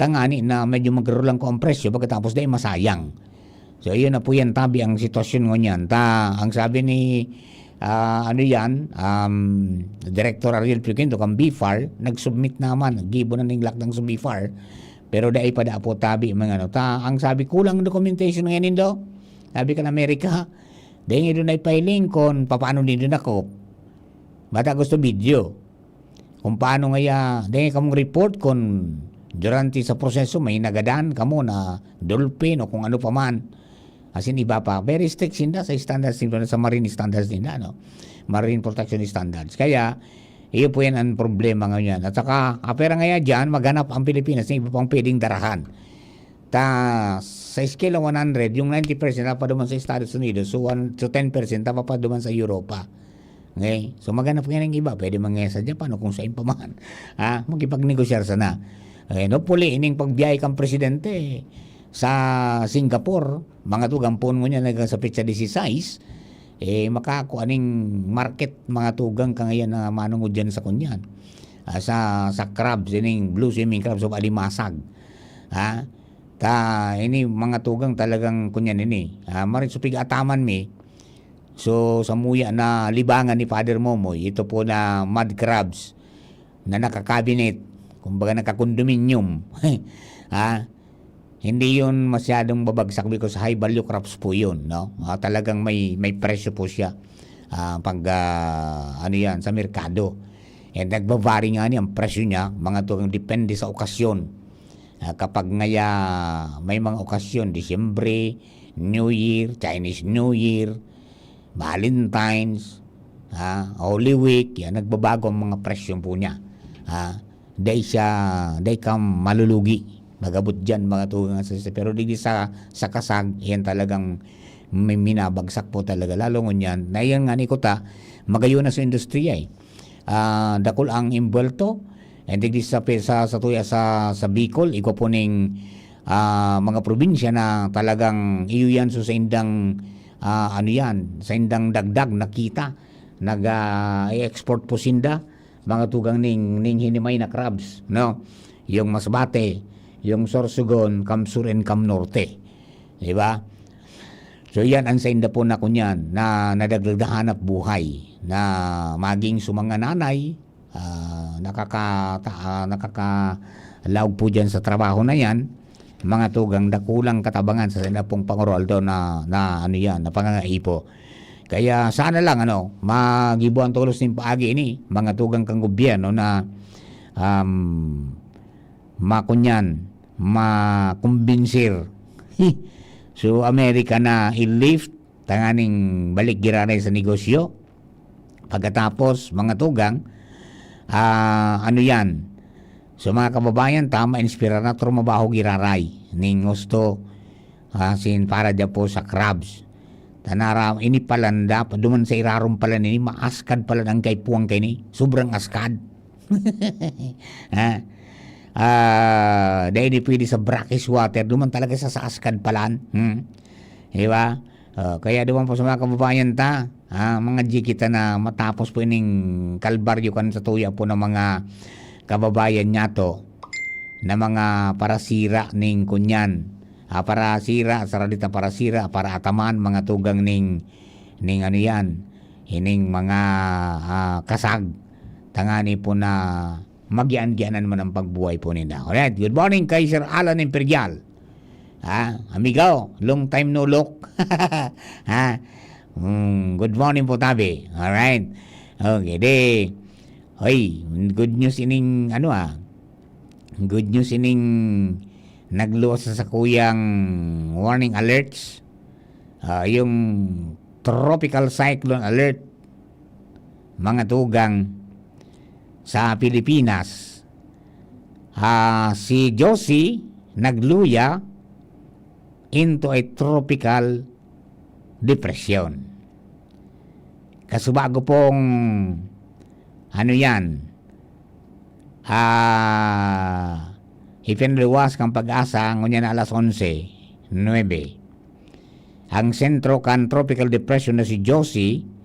tangani na medyo magrulang ko ang presyo, pagkatapos dai masayang. So, iyon na po yan, tabi ang sitwasyon ngunyan. Ta, ang sabi ni, ah, ano yan, um, Director Ariel Piquinto, kang BFAR, nag-submit naman, naggibo na ning lakdang sa BFAR, pero dai pa da po tabi, mga ano. Ta, ang sabi, kulang documentation ngayon, Indo. Sabi kan Amerika, dai nga doon ay filing kung papaano din doon ako. Bata gusto video. Kung paano ngaya, dai kamong report kung durante sa proseso may nagadan kamo na dolphin o kung ano pa man. As in, iba pa. Very strict sinda sa standards nila, sa marine standards nila, no? Marine protection standards. Kaya, iyo po yan ang problema ngayon. At saka, apera ngaya dyan, maghanap ang Pilipinas ng iba pang pwedeng darahan. Ta, sa scale ng one hundred, yung ninety percent napaduman sa Estados Unidos, so, one, so ten percent napapaduman sa Europa. Okay? So, maghanap nga ng iba. Pwede man nga sa Japan o kung saan pa man. Ha? Makipagnegosyar sana. Okay, no? Puli, ining pagbiyahe kang presidente sa Singapore, mga tugang, poon ngunyan hanggang sa petsa dieciséis, eh, makakua ning market, mga tugang, kangayan na manungod dyan sa kunyan. Ah, sa, sa crabs, ining blue swimming crabs of Alimasag. Ha? Ta, ini mga tugang talagang kunyan ini. Ah, marit sa pig-ataman mi. So, sa muya na libangan ni Father Momoy, ito po na mud crabs na nakakabinet, kumbaga nakakondominium. Ha? Hindi yun masyadong babagsak because high value crops po yun, no? Ah, talagang may, may presyo po siya. Ah, pag, ah, ano yan, sa merkado. And nagbabaring nga ni ang presyo niya, mga tugang, depende sa okasyon. Ah, kapag ngaya may mga okasyon, Disyembre, New Year, Chinese New Year, Valentine's, ah, Holy Week, yan, nagbabago ang mga presyo po niya. Ah, dai siya, dai ka malulugi. Magabot dyan, mga tugang sa, pero digdi sa, sa kasag, yan talagang may minabagsak po talaga. Lalo ngunyan, na yan nga ni kuta, magayon na sa industriya eh. Ah, dakul ang imbuwelto, and digdi sa, sa, sa tuya sa, sa Bicol, igwa po ning, ah, mga probinsya na talagang iyo yan, so sa indang, ah, ano yan, sa indang dagdag nakita, nag, ah, i-export po sinda, mga tugang ning, ning hinimay na crabs, no? Yung Masbate, yung Sorsogon, Kamsur and Kamnorte. Di ba? So, yan ang sainda po na kunyan, na nadagdag na hanap buhay, na maging sa mga nanay, ah, nakaka-, ta-, ah, nakakalaog po dyan sa trabaho na yan, mga tugang, dakulang katabangan sa sainda pong pangoroaldaw na, na ano yan, na pangangaipo. Kaya sana lang, ano, magibo ang tolos nin paagi ini, mga tugang kang gobyerno na, um, makunyan, makumbinsir. So, Amerika na i-lift, tanganing balik giraray sa negosyo. Pagkatapos, mga tugang, ah, ano yan? So, mga kababayan, tama, inspirar na trumabaho giraray. Ning gusto, ah, sin para dyan po sa crabs. Tanara, ini palanda, duman sa irarom pala nini, maaskad pala ang kaipuhan kay ni. Sobrang askad. Ha? Ah, dahil di pwede sa brackish water, duman talaga sa, sa askad palan. Hmm? Di ba? Ah, kaya duman po sa mga kababayan ta, ah, mga G kita na matapos po ining kalbaryo kan sa tuya po ng mga kababayan niya to, na mga parasira ning kunyan. Ah, parasira, sara dita parasira, para ataman, mga tugang ning, ning ano yan, ining mga, ah, kasag. Tangani po na magian-gianan man ang pagbuhay po ninda. Alright, good morning kay Sir Alan Imperial. Ha? Amigo, long time no look. Ha? Mm, good morning po, tabi. Alright. Okay, di. Hoy, good news ining, ano, ah. Good news ining nagluwas sa sakuyang warning alerts. Ah, yung tropical cyclone alert, mga tugang, sa Pilipinas. Ah, si Josie nagluya into a tropical depression. Kasubago pong, ano yan, ah, ipinaliwas kan PAGASA, ngunyan na alas onse, nuebe. Ang sentro kan tropical depression na si Josie,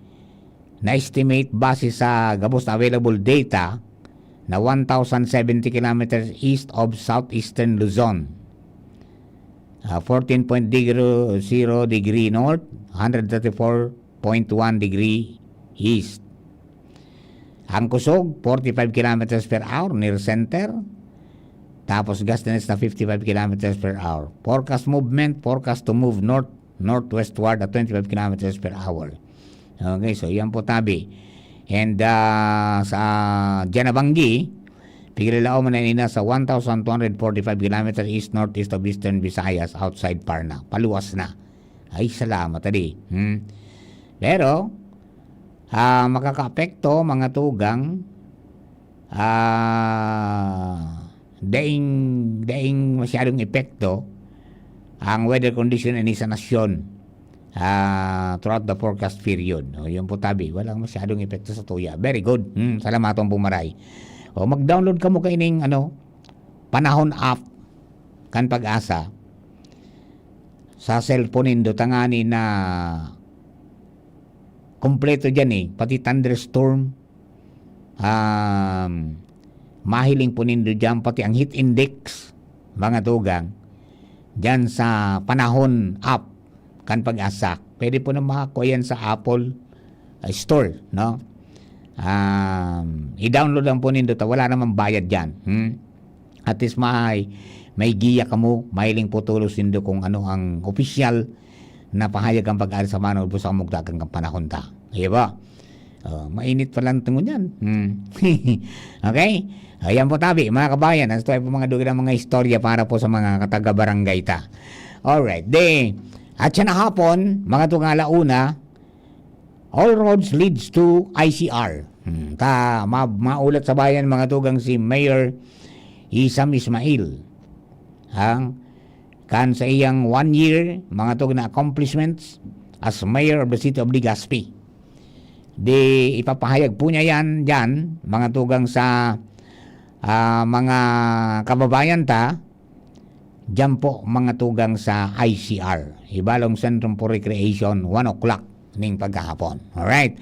na-estimate base sa gabos na available data na one thousand seventy kilometers east of southeastern Luzon. Ah, fourteen point zero degree north, one hundred thirty-four point one degree east. Ang kusog, forty-five kilometers per hour near center. Tapos gustiness na fifty-five kilometers per hour. Forecast movement, forecast to move north, northwestward at twenty-five kilometers per hour. Okay, so yan po, tabi. And, ah, sa Janabanggi, pigilalaom na nina sa one thousand two hundred forty-five kilometers east-northeast of Eastern Visayas, outside Parna. Paluwas na. Ay, salamat, adi. Hmm. Pero, ah, makakaapekto, mga tugang, ah, daing, daing masyadong epekto ang weather condition ini sa nasyon, ah, throughout the forecast period. O, yun po, tabi. Walang masyadong epekto sa tuya. Very good. Hmm, salamaton po, maray. O, mag-download kamo kaining, ano, Panahon app kan PAGASA sa cellphone nindo, tangani na kompleto diyan, eh, pati thunderstorm, um, mahiling po nindo diyan, pati ang heat index, mga tugang, diyan sa Panahon app kan PAGASA. Pwede po na makakuha yan sa Apple, ah, Store, no? Um, i-download lang po nindo ta, wala namang bayad diyan. Hmm? At least may, may giya kamo, mahiling po tolos nindo kung ano ang opisyal na pahayag kan PAGASA, mano po sa kamugtakan kan panahon ta. Di ba? Oh, mainit pa lang tungo niyan. Hmm. Okay? Ayan po, tabi, mga kabayan. Hasta po, mga dugay na mga istorya para po sa mga kataga-barangay ta. Alright. Di, at siya na hapon, mga tugang, ala una, all roads leads to I C R. Hmm. Ta, ma-, maulat sa bayan, mga tugang, si Mayor Isam Ismail. Ang kan sa iyang one year, mga tugang, na accomplishments as mayor of the city of Legazpi. Di ipapahayag po niya yan diyan, mga tugang, sa, ah, mga kababayan ta, diyan po, mga tugang, sa I C R, Ibalong Centrum for Recreation, one o'clock ning pagkahapon. Alright.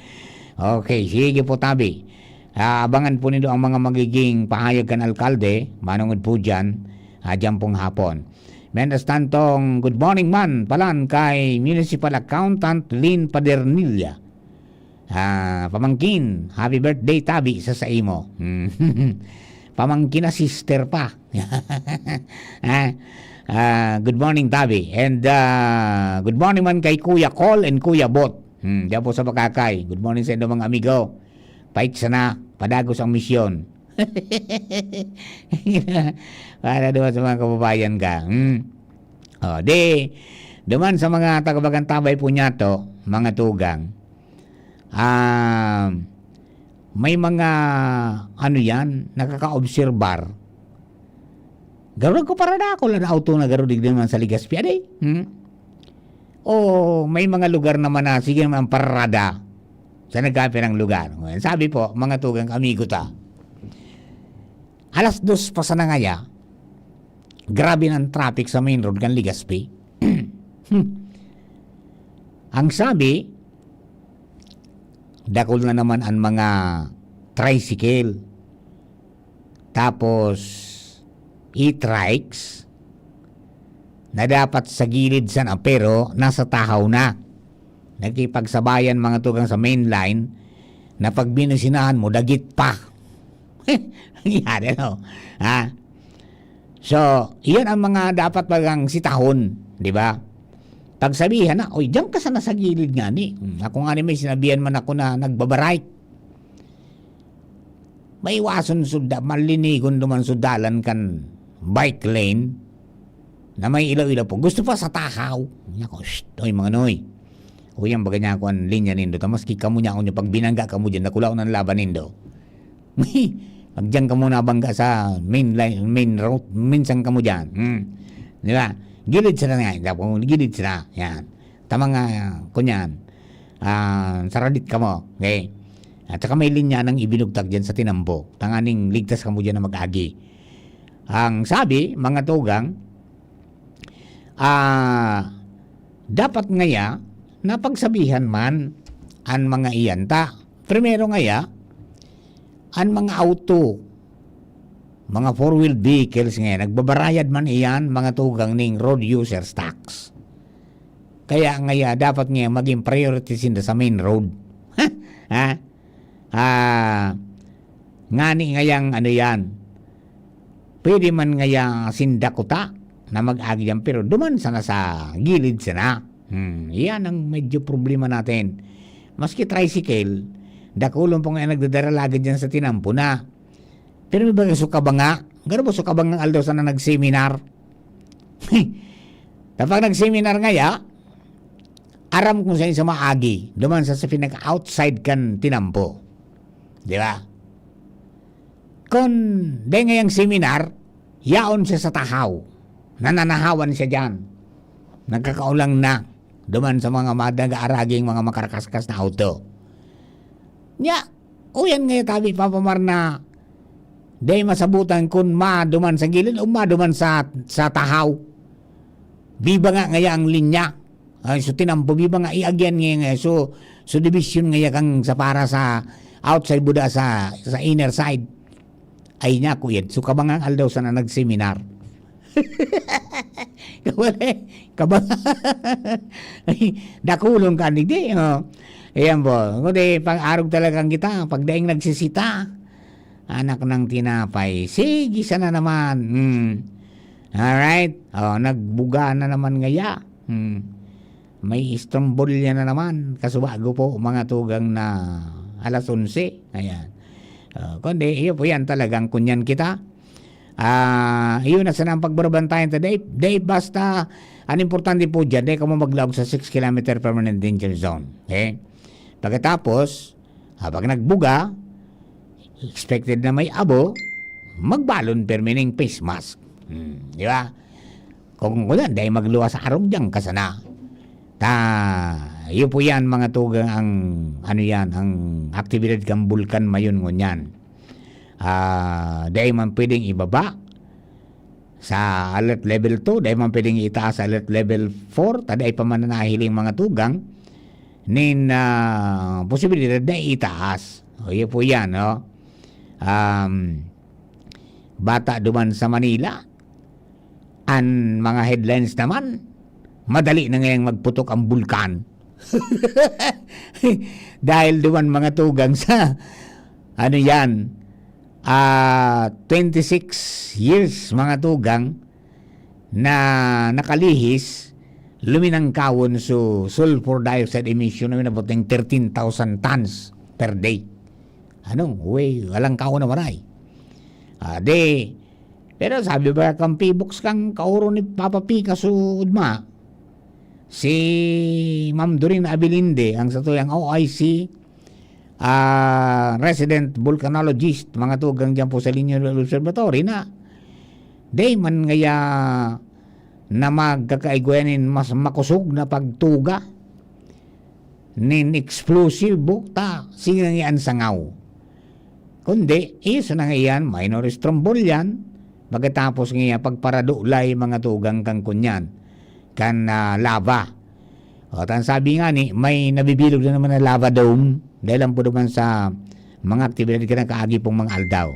Okay, sige po, tabi. Ah, abangan po nindo ang mga magiging pahayag kan alkalde, manungod po diyan, ah, diyan pong hapon. Mientras tantong, good morning man palan kay Municipal Accountant Lynn Padernilla. Ah, pamangkin, happy birthday, tabi, sa saimo. Pamangkin na sister pa. Ah, ah, good morning, tabi. And, ah, good morning man kay Kuya Col and Kuya Bot. Hmm, diyan po sa Bacacay. Good morning sa inyo, mga amigo. Pait sana, padagos ang misyon. Para duman sa mga kababayan ka. Hmm. Oh, di, duman sa mga taga-Bagantabay po niya to, mga tugang. Ah, may mga, ano yan, nakakaobserbar. Garo ko para na ako lang auto na garo digdi naman sa Legazpi, aday. Hmm? O may mga lugar naman na, sige naman, ang parada sa nagkapirang lugar. Ngayon, sabi po, mga tugang amigo ta, alas dos pa sana ngaya, grabe na ang traffic sa main road kan Legazpi. Hmm. Ang sabi, dakul na naman ang mga tricycle. Tapos, e-trikes. na dapat sa gilid sana, pero nasa tahaw na. Nakipagsabayan, mga tugang, sa main line, na pag binusinahan mo, dagit pa. Nangyari, no? Ha? So, iyan ang mga dapat bagang sitahon, di ba? Pagsabihan na, "Oy, diyan ka sana sa gilid ngani." Hmm, ako ngani, may sinabihan man ako na nagbabaray. Maiwason sud-, malinigon duman sud dalan kan bike lane na may ilaw-ilaw po. Gusto pa sa tahaw. Nako, shh, oy, mga noy. Uyan, baga niya ako ang linya nindo. Ta maski kamo niya ako niya, pag binangga kamo dyan, nakulaw na ang laban nindo. Pag dyan kamo nabangga sa main line, main road, minsan kamo dyan. Hmm. Di ba? Gilid sila nga. Gilid sila. Yan. Tama nga, kunyan. Ah, saradit kamo. Okay? At saka may linya nang ibinugtak dyan sa tinambo. Tanganing ligtas kamo dyan na mag-agi. Ang sabi, mga tugang, ah, dapat ngaya napagsabihan man an mga iyan ta. Primero ngaya, an mga auto, mga four-wheeled vehicles ngaya, nagbabarayad man iyan, mga tugang, ning road users tax. Kaya ngaya, dapat ngaya magin priority sinda sa main road. Ha? Ah, ngani ngayang ano yan, pwede man ngaya sinda kuta na mag-agi diyan, pero duman sana sa gilid sana. Hmm, yan ang medyo problema natin. Maski tricycle, dakulon pa nga nagdadara lagi diyan sa tinampo na. Pero may baga suka ba nga? Garo ba suka ba nga aldaw sana nag-seminar? Kapag nag-seminar ngaya, aram kung saan sa maagi, duman sa, sa pinaka-outside kan tinampo. Di ba? Kung dahil ngayang seminar, yaon siya sa tahaw. Nananahawan siya dyan. Nagkakaulang na. Duman sa mga madaga-araging mga makarakaskas na auto. Nya, uyan ngaya tabi, Papa Mar, na dahil masabutan kun maduman sa gilid o maduman sa, sa tahaw. Biba nga ngaya ang linya. Ay, so tinampo, biba nga, iagyan nga, nga. So, so division ngaya kang sa para sa outside buda sa, sa inner side. Ay, niya ko yan. So, kabangang aldaw sana nag-seminar. Kabale, kabang-, Ay, dakulon ka, digdi, oh. Ayan po. Kundi, pag-arog talagang kita, pag daing nagsisita, anak ng tinapay. Sige, sana naman. Hmm. Alright. Oh, nagbuga na naman ngaya. Hmm. May istombolya na naman. Kasubago po, mga tugang na alas onse. Ayan. Oh, kundi, iyo po yan talagang kunyan kita. Ah, iyo na sana ang pagbabantayan ta, Dave. Dave, basta, ang importante po dyan, dahil ka mo maglaog sa six kilometer permanent danger zone. Okay? Pagkatapos, ah, pag nagbuga, expected na may abo, magbalon permi ning face mask. Hmm, di ba? Kung wala, dahil magluwas sa arog dyan, kasana. Ta, iyo po yan, mga tugang, ang, ano yan, ang aktibidad kang bulkan mayon ngunyan. Ah, dai man pwedeng ibaba sa alert level two, dai man pwedeng itaas sa alert level four, ta dai pa man nahiling mga tugang nin, ah, posibilidad na itaas. O, iyo po yan, no? Um, bata duman sa Manila, an mga headlines naman, madali na ngayang magputok ang bulkan. Dahil duman mga tugang sa, ano yan, ah, twenty-six years, mga tugang, na nakalihis, luminangkawon so sulfur dioxide emission na minabot ng thirteen thousand tons per day. Ano? Uy, walang kauna maray. Ah, di, pero sabi ba kang piboks kang kauro ni Papa Pica suod ma? Si Ma'am Doreen Abilinde, ang satuyang O I C, ah, resident volcanologist, mga tugang dyan po sa Liño Observatory na, di man ngaya na magkakaigwayan nin mas makosog na pagtuga nin explosive, bukta, sige nga an sangaw. Kundi, iso na nga iyan, minor strombol yan, pagkatapos nga iyan, pagparadulay mga tugang kang kunyan, kan, ah, lava. O, tan sabi nga ni, may nabibilog na naman na lava dome, dahil lang po naman sa mga aktibidad ka na kaagi pong mga aldaw.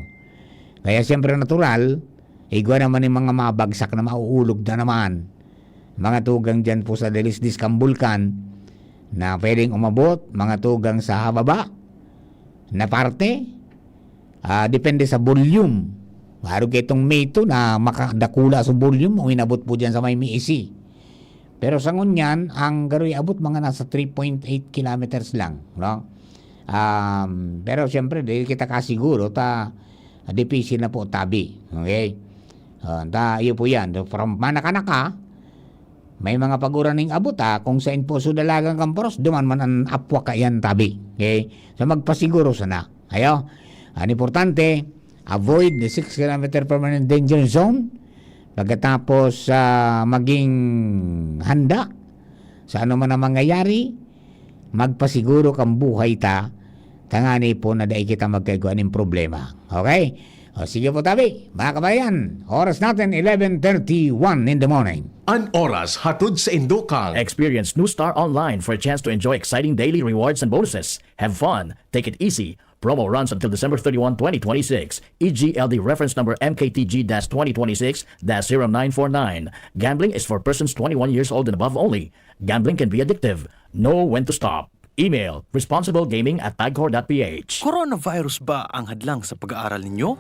Kaya siyempre natural, igwa naman yung mga mabagsak na mauulog na naman. mga tugang diyan po sa Dalisdis kan Bulkan na pwedeng umabot, mga tugang sa hababa na parte, ah, depende sa volume. Arog kaitong May two na makadakula sa volume, o inabot po diyan sa may May isi. Pero sa ngunyan, ang garo abot mga nasa three point eight kilometers lang, no? Um, pero siyempre, di kita kasiguro, ta, dipisil na po tabi. Okay? Ah, ta, iyo po yan. So, from manakanaka, may mga paguraning abot, ah, kung sain po so dalagan kan poros, duman man an apwa kaiyan tabi. Okay? So, magpasiguro sana. Ayo? An importante, avoid the six kilometer permanent danger zone. Pagkatapos, ah, maging handa sa ano man ang mangyayari, magpasiguro kan buhay ta, tangani po na dai kita magkaigwa nin problema. Okay? O, sige po, tabi. Mga kabayan, oras natin, eleven thirty-one in the morning. An oras hatod sa Indokang. Experience New Star Online for a chance to enjoy exciting daily rewards and bonuses. Have fun. Take it easy. Promo runs until December thirty-one, twenty twenty-six. E G L D reference number M K T G dash twenty twenty-six dash zero nine four nine. Gambling is for persons twenty-one years old and above only. Gambling can be addictive. Know when to stop. Email, responsiblegaming at pagcor dot p h. Coronavirus ba ang hadlang sa pag-aaral ninyo?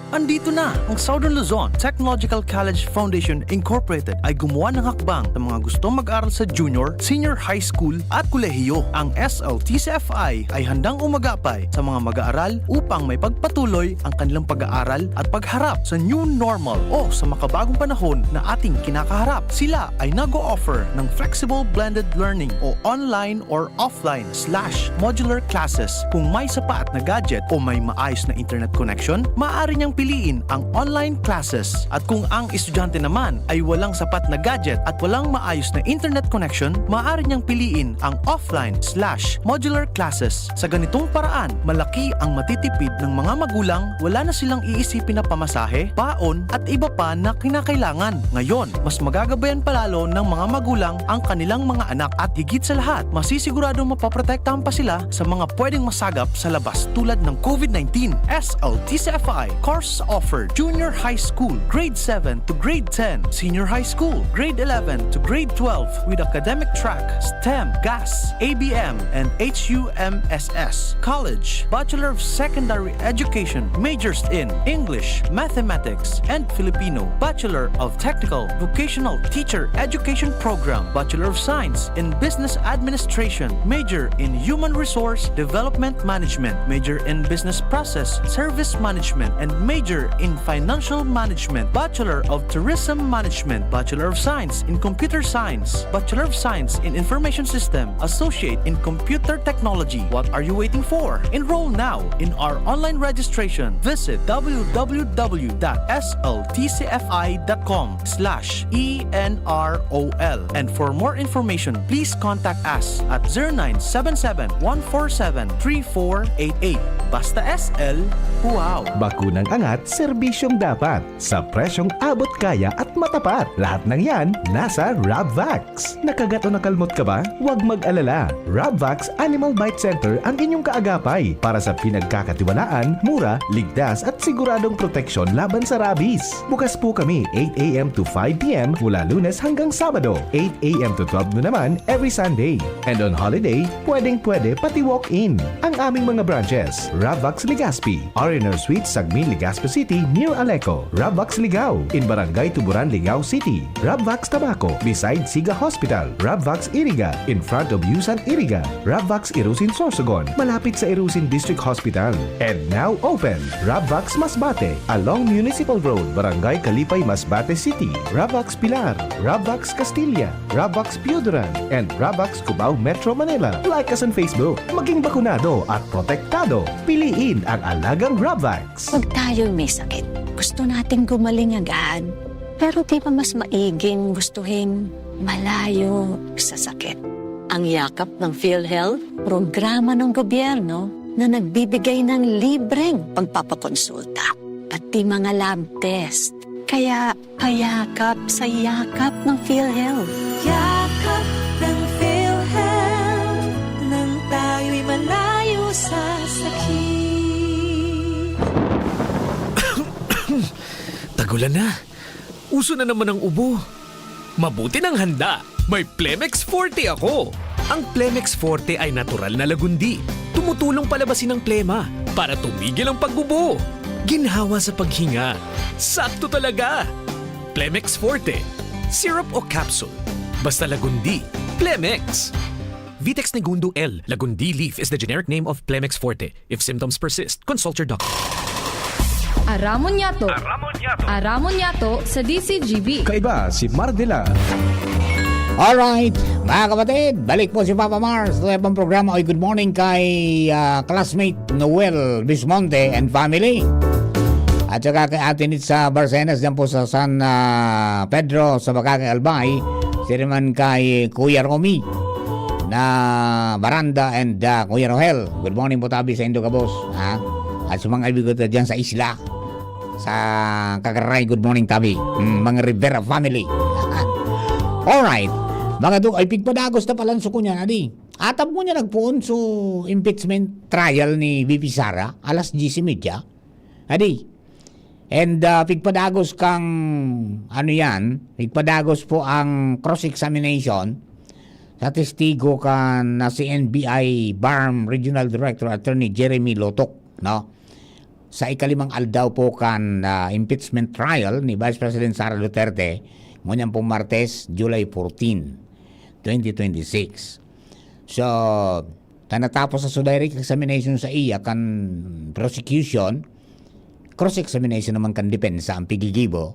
Andito na! Ang Southern Luzon Technological College Foundation Incorporated ay gumawa ng hakbang sa mga gustong mag-aral sa junior, senior high school at kolehiyo. Ang S L T C F I ay handang umagapay sa mga mag-aaral upang maipagpatuloy ang kanilang pag-aaral at pagharap sa new normal o sa makabagong panahon na ating kinakaharap. Sila ay nag-o-offer ng flexible blended learning o online or offline slash modular classes. Kung may sapat na gadget o may maayos na internet connection, maaari niyang piliin ang online classes. At kung ang estudyante naman ay walang sapat na gadget at walang maayos na internet connection, maaari niyang piliin ang offline slash modular classes. Sa ganitong paraan, malaki ang matitipid ng mga magulang, wala na silang iisipin na pamasahe, baon, at iba pa na kinakailangan. Ngayon, mas magagabayan palalo ng mga magulang ang kanilang mga anak at higit sa lahat, masisiguradong mapoprotektahan pa sila sa mga pwedeng masagap sa labas tulad ng COVID nineteen. S L T C F I course offered: Junior High School, Grade seven to Grade ten, Senior High School, Grade eleven to Grade twelve, with academic track STEM, GAS, A B M, and H U M S S. College, Bachelor of Secondary Education, majors in English, Mathematics, and Filipino, Bachelor of Technical Vocational Teacher Education Program, Bachelor of Science in Business Administration, major in Human Resource Development Management, major in Business Process Service Management, and major in Financial Management, Bachelor of Tourism Management, Bachelor of Science in Computer Science, Bachelor of Science in Information System, Associate in Computer Technology. What are you waiting for? Enroll now in our online registration. Visit w w w dot s l t c f i dot com slash e n r o l. And for more information, please contact us at zero nine seven seven, one four seven, three four eight eight. Basta S L, wow! Bakunang angat, serbisyong dapat. Sa presyong abot kaya at matapat. Lahat ng yan nasa Rabvax. Nakagat o nakalmot ka ba? Huwag mag-alala. Rabvax Animal Bite Center ang inyong kaagapay para sa pinagkakatiwalaan, mura, ligtas at siguradong proteksyon laban sa rabies. Bukas po kami eight a m to five p m mula Lunes hanggang Sabado, eight a m to twelve noon naman every Sunday. And on holiday, pwedeng-pwede pati walk-in. Ang aming mga branches, Rabvax Legazpi, R and R Suite, Sagmin, Legazpi City, near Aleco. Rabvax Ligao, in Barangay Tuburan, Ligao City. Rabvax Tabaco, beside Siga Hospital. Rabvax Iriga, in front of Yusan Iriga. Rabvax Irusin Sorsogon, malapit sa Irusin District Hospital. And now open, Rabvax Masbate, along Municipal Road, Barangay Kalipay, Masbate City. Rabvax Pilar, Rabvax Castilla, Rabvax Pioduran, and Rabvax Cubao, Metro Manila. Like us on Facebook. Maging bakunado at protektado. Piliin ang alagang Rabvax. Pag tayo'y may sakit, gusto nating gumaling agad. Pero di ba mas maiging gustuhin malayo sa sakit? Ang Yakap ng PhilHealth, programa ng gobyerno na nagbibigay ng libreng pagpapakonsulta, pati mga lab test. Kaya payakap sa yakap ng PhilHealth. Yakap ng PhilHealth, nang tayo'y malayo sa sakit. Tagulan na. Uso na naman ang ubo. Mabuti nang handa. May Plemex Forte ako. Ang Plemex Forte ay natural na lagundi. Tumutulong palabasin ang plema para tumigil ang pagbubo. Ginhawa sa paghinga. Sakto talaga. Plemex Forte. Syrup o capsule. Basta lagundi. Plemex. Vitex Negundo L. Lagundi leaf is the generic name of Plemex Forte. If symptoms persist, consult your doctor. Aramon niyato. Aramon niyato sa D C G B. Kaiba si Mardila. Alright, mga kapatid, balik po si Papa Mars sa ibang programa. Oy, good morning kay ah, classmate Noel Bismonte and family. At saka kay Ate Nitza Barcenas dyan po sa San ah, Pedro, sa Bacacay, Albay. Siring man kay Kuya Romy na Baranda and ah, Kuya Rohel. Good morning po tabi sa Indo Gabos. Ha? At sa mga ibigot dyan sa isla. Sa Kagaray, good morning tabi. Mm, mga Rivera family. Alright. Mga du, ay pigpadagos na palan so kunyan, adi. Atab mo niya nagpuon so impeachment trial ni V P Sara, alas diyes y media. Adi. And ah, pigpadagos kang, ano yan, pigpadagos po ang cross-examination sa testigo kan na si N B I BARMM Regional Director Attorney Jeremy Lotok, no? Sa ikalimang aldaw po kan ah, impeachment trial ni Vice President Sara Duterte, ngunyan pong Martes, July fourteen, twenty twenty-six. So, ta natapos sa so direct examination sa iya kan prosecution, cross-examination naman kan depensa ang pigigibo.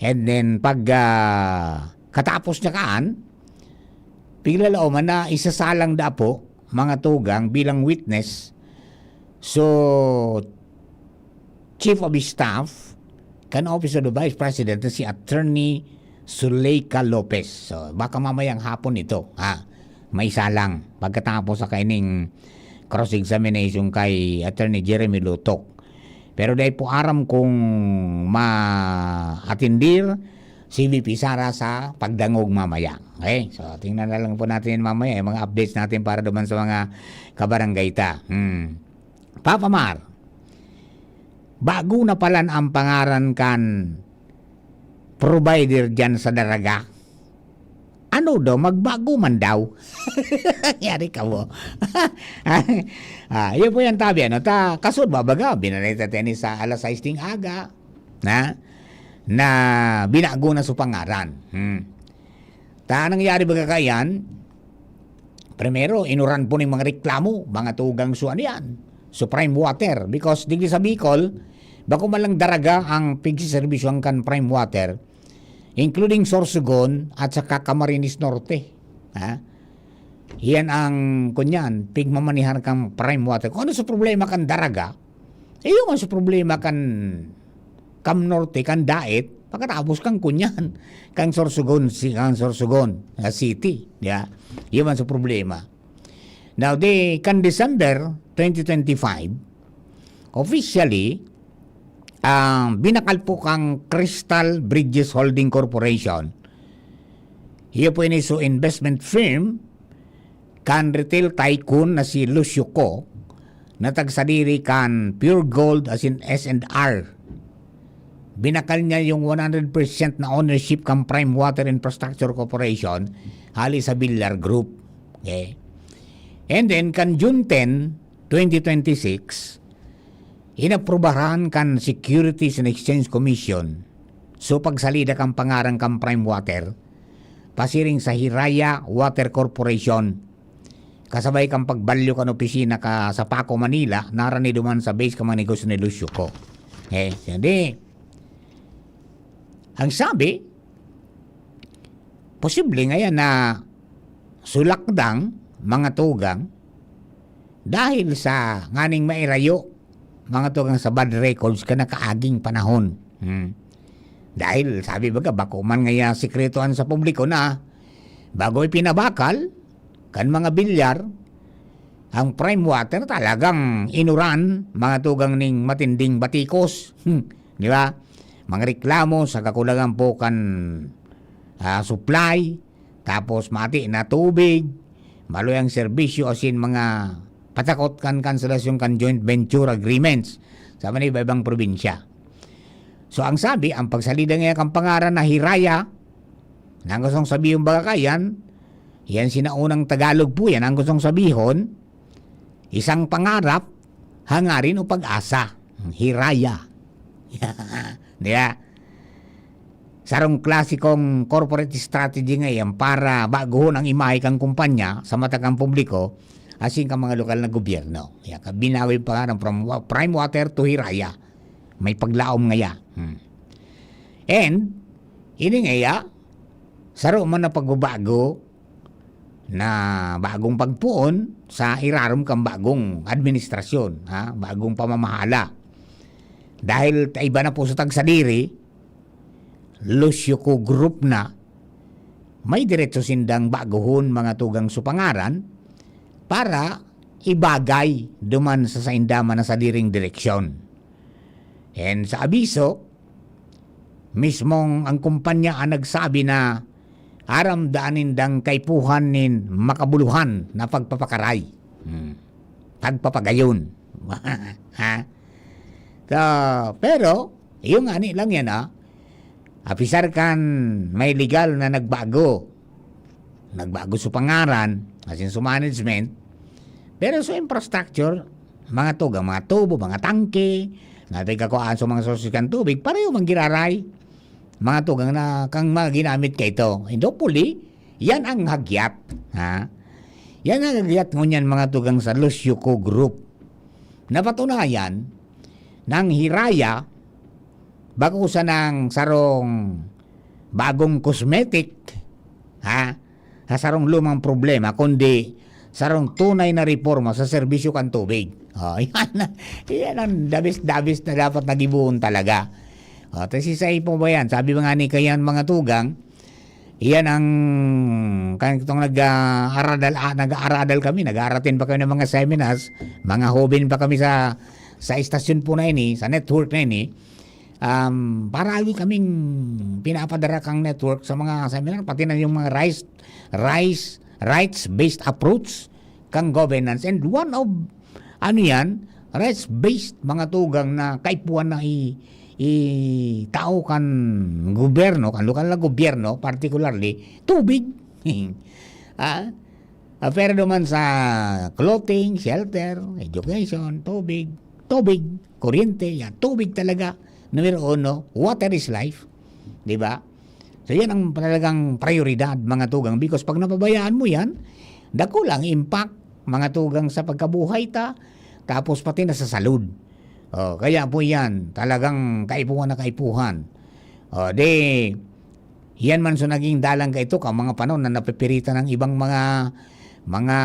And then, pag ah, katapos niya kaan, piglalaoman na isasalang da po, mga tugang, bilang witness. So, Chief of Staff kan Office of the Vice President na si Attorney Zuleika Lopez. So, baka mamayang hapon ito, ha? May isa lang. Pagkatapos sa kaining cross-examination kay Attorney Jeremy Lotok. Pero dahil po aram kung ma-atindir si V P Sara sa pagdangog mamaya. Okay? So, tingnan na lang po natin yan mamaya, yung mga updates natin para naman sa mga kabarangay ta. Hmm. Papa Mar, bago na palan ang pangaran kan provider dyan sa Daraga. Ano daw, magbago man daw. Yari ka mo. ah, yun po yan tabi. Ano, ta, kasud ba baga, binalita teni sa alas sais ding aga. Na, na binago na sa pangaran. Hmm. Ta, nangyari baga kayan? Primero, inuran po ning mga reklamo, mga tugang so ano yan, so Prime Water. Because digdi sa Bicol, bako man lang Daraga ang pigsiserbisyuhan kan Prime Water, including Sorsogon at saka Camarines Norte. Ha? Yan ang, kunyan, pigmamanihan kang Prime Water. Kung ano sa problema kan Daraga, iyo man sa problema kan Cam Norte, kan Daet, pagkatapos kang kunyan, kang Sorsogon, si, kang Sorsogon, ah, City. Yeah? Iyo man sa problema. Now, di, kan December twenty twenty-five, officially, ang binakal po kang Crystal Bridges Holding Corporation. Iyo po ini so investment firm kan retail tycoon na si Lucio Co, na tagsadiri kan Pure Gold asin S and R. Binakal niya yung one hundred percent na ownership kan Prime Water Infrastructure Corporation hali sa Villar Group. Okay? And then, kan June ten, twenty twenty-six, inaprubahan kan Securities and Exchange Commission so pagsalida kan pangaran kan Prime Water pasiring sa Hiraya Water Corporation, kasabay kan pagbalyo kan opisina ka sa Paco, Manila, narani duman sa base kan mga negosyo ni Lucio Co. Eh, hindi. Ang sabi, posible ngayon na sulakdang mga tugang dahil sa nganing mairayo mga tugang sa bad records kan nakaaging panahon. Hmm. Dahil, sabi baga, bako man ngaya sikreto an sa publiko na bago ipinabakal kan mga bilyar, ang Prime Water talagang inuran mga tugang ning matinding batikos. Hmm. Di ba? Mga reklamo sa kakulangan po kan ah, supply, tapos mati na tubig, maluya ang serbisyo asin mga patakot kan kanselasyon kan joint venture agreements sa mga iba-ibang probinsya. So, ang sabi, ang pagsalida niya kan pangaran na Hiraya Ang gustong sabihon baga kaiyan, yan sinaunang Tagalog po yan. Ang gustong sabihon, isang pangarap, hangarin o pag-asa. Hiraya. Di ba? Sarong klasikong corporate strategy nga yan para baguhon ang imahe kan kumpanya sa mata kan publiko, asin kan mga lokal na gobyerno. Yan, binago yung pangaran from wa-, Prime Water to Hiraya. May paglaom ngaya. Hmm. And, ini ngaya, saro man na pagbabago na bagong pagpoon sa irarom kan bagong administrasyon, ha? Bagong pamamahala. Dahil ta iba na po sa tagsadiri, Lucio Co Group na, may diretso sindang baguhon mga tugang su pangaran para ibagay duman sa sainda man na sadiring direksyon. And sa abiso, mismong ang kumpanya ang nagsabi na aram daan nindang kaipuhan nin makabuluhan na pagpapakaray. Hmm. Pagpapagayon. Ha? So, pero, yung ani lang yan, ah. Apisar kan may legal na nagbago. Nagbago su pangaran, asin su management. Pero su infrastructure, mga tugang, mga tubo, mga tangke, na tigkakuhaan su mga sources kan tubig, pareho man giraray. Mga tugang na kang mga ginamit kaito. And hopefully, yan ang hagyat. Ha? Yan ang hagyat ngunyan, mga tugang, sa Lucio Co Group. Napatunayan, nang Hiraya, bako sanang sarong bagong cosmetic, ha? Sa sarong lumang problema, kundi sarong tunay na reporma sa serbisyo kan tubig. Oh, yan, yan ang dabis-dabis na dapat nagibohon talaga. Oh, tas isa pa ba yan? Sabi ba nga ni kayan, mga tugang, iyan ang, kan itong nag, ah, aradal, ah, nag-aaradal kami, nag-aaratin pa kami ng mga seminars, mga hoben pa kami sa, sa istasyon po na ini, sa network na ini. Um, paragi kaming pinapadara kang network sa mga seminar, pati na yung mga rice, rice, rights-based approach kang governance. And one of, ano yan, rights-based, mga tugang na kaipuhan na i-, itao kan gobyerno, kan lokal na gobyerno, particularly, tubig. Ah, ah, pero naman sa clothing, shelter, education, tubig, tubig, kuryente, yan, tubig talaga, numero uno, water is life. Di ba? So, yan ang talagang prioridad, mga tugang, because pag napabayaan mo yan, dakula ang impact, mga tugang, sa pagkabuhay ta, tapos pati na sa salud. Oh, kaya po yan, talagang kaipuhan na kaipuhan. Oh, di, yan man so naging dalan kaito, ka mga panon na napipiritan ng ibang mga, mga,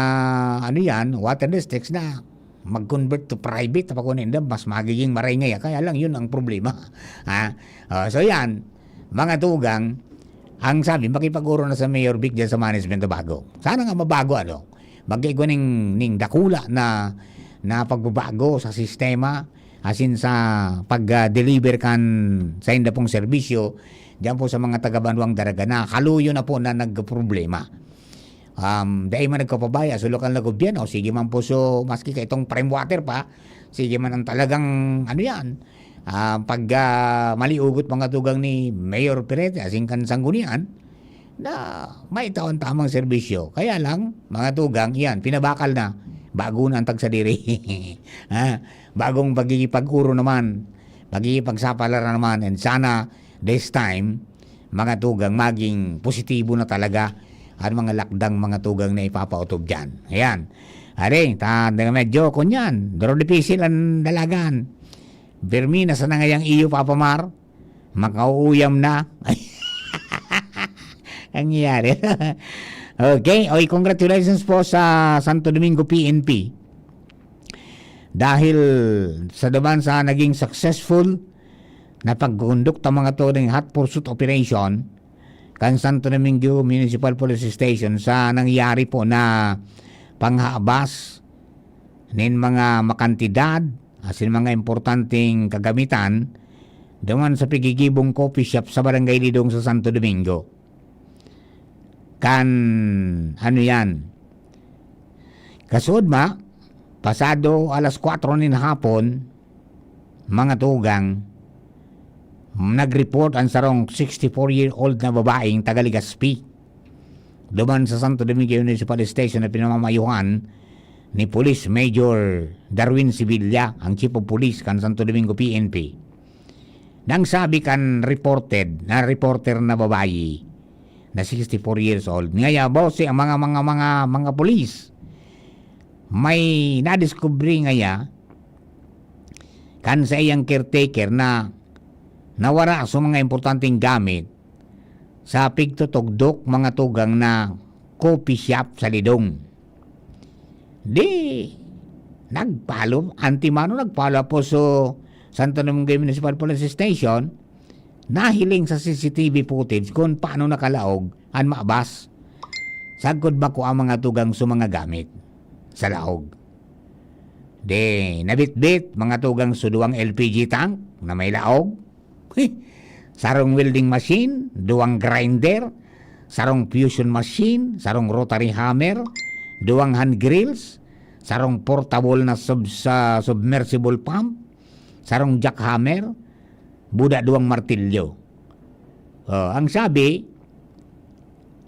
ano yan, water districts na mag-convert to private, pa kuno inda, mas magiging maray ngaya. Kaya lang, yun ang problema. Ha? Oh, so yan, mga tugang, ang sabi, makipag-oro na sa Mayor Vic dyan sa management na bago. Sana nga mabago, ano? Magkaigwa ning, ning dakula na, na pagbabago sa sistema, asin sa pag, ah, deliver kan sainda pong serbisyo, diyan po sa mga taga Banwang Daraga na kaluyo na po na nagproblema. Um, dai man nagkapabaya sa lokal na gobyerno, sige man po, so, maski kaitong Prime Water pa, sige man ang talagang, ano yan, ah, pag, ah, maliugot mga tugang ni Mayor Perete, asin kan Sanggunian, na maitao an tamang serbisyo. Kaya lang, mga tugang, iyan, pinabakal na. Bago na ang tagsadiri. Ha? Bagong pagkikipag-oro naman, pagkikipagsapalaran naman, and sana, this time, mga tugang, maging positibo na talaga ang mga lakdang, mga tugang, na ipapaotob diyan. Ayan. Are, ta-, medyo, kunyan, duro dipisil ang dalagan. Pirmi na sa nangayang iyo, Papa Mar. Makauuyam na. Ang nangyayari. Okay. Oy, congratulations po sa Santo Domingo P N P. Dahil sa duman sa naging successful na pagkondukta mga turing hot pursuit operation kan Santo Domingo Municipal Police Station sa nangyari po na panghabas nin mga makantidad asin mga importanteng kagamitan duman sa pigigibong coffee shop sa Barangay Lidong sa Santo Domingo. Kan, ano yan? Kasuodma, pasado alas kwatro nin hapon, mga tugang, nag-report ang sarong sixty-four-year-old na babaeng taga Legazpi duman sa Santo Domingo Municipal Station na pinamamayuhan ni Police Major Darwin Sevilla, ang Chief of Police kan Santo Domingo P N P. Nang sabi kan reported, na reporter na babayi na sixty-four years old, ngaya bose ang mga, mga, mga, mga pulis, may nadiskubre ngaya kan sa iyang caretaker na nawara sa mga importanteng gamit sa pigtutugdok mga tugang na coffee shop sa Lidong. Di, nagpalo, antimano nagpalo po sa Santo Domingo Municipal Police Station, nahiling sa C C T V footage kung paano nakalaog an mabas. Sagkod bako ang mga tugang sa mga gamit sa laog. Di, nabitbit, mga tugang sa duwang L P G tank na may laog. Sarong welding machine, duwang grinder, sarong fusion machine, sarong rotary hammer, duwang hand grills, sarong portable na sub-, sa submersible pump, sarong jackhammer, buda duwang martilyo. Oh, ang sabi,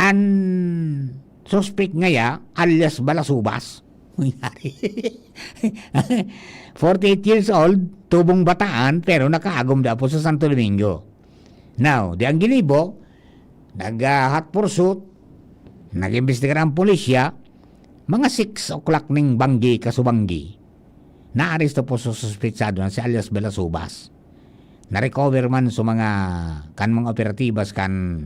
an suspek ngaya, alias Balasubas. Nangyari. Forty-eight years old, tubong Bataan, pero nakaagom da po sa Santo Domingo. Now, di ang ginibo, nag, ah, hot pursuit, nag-imbestigar ang pulisya, mga six o'clock ning banggi, kasubanggi. Naaresto po sa suspetsado na si alias Balasubas. Na-recover man sa mga, kan mga operatibas kan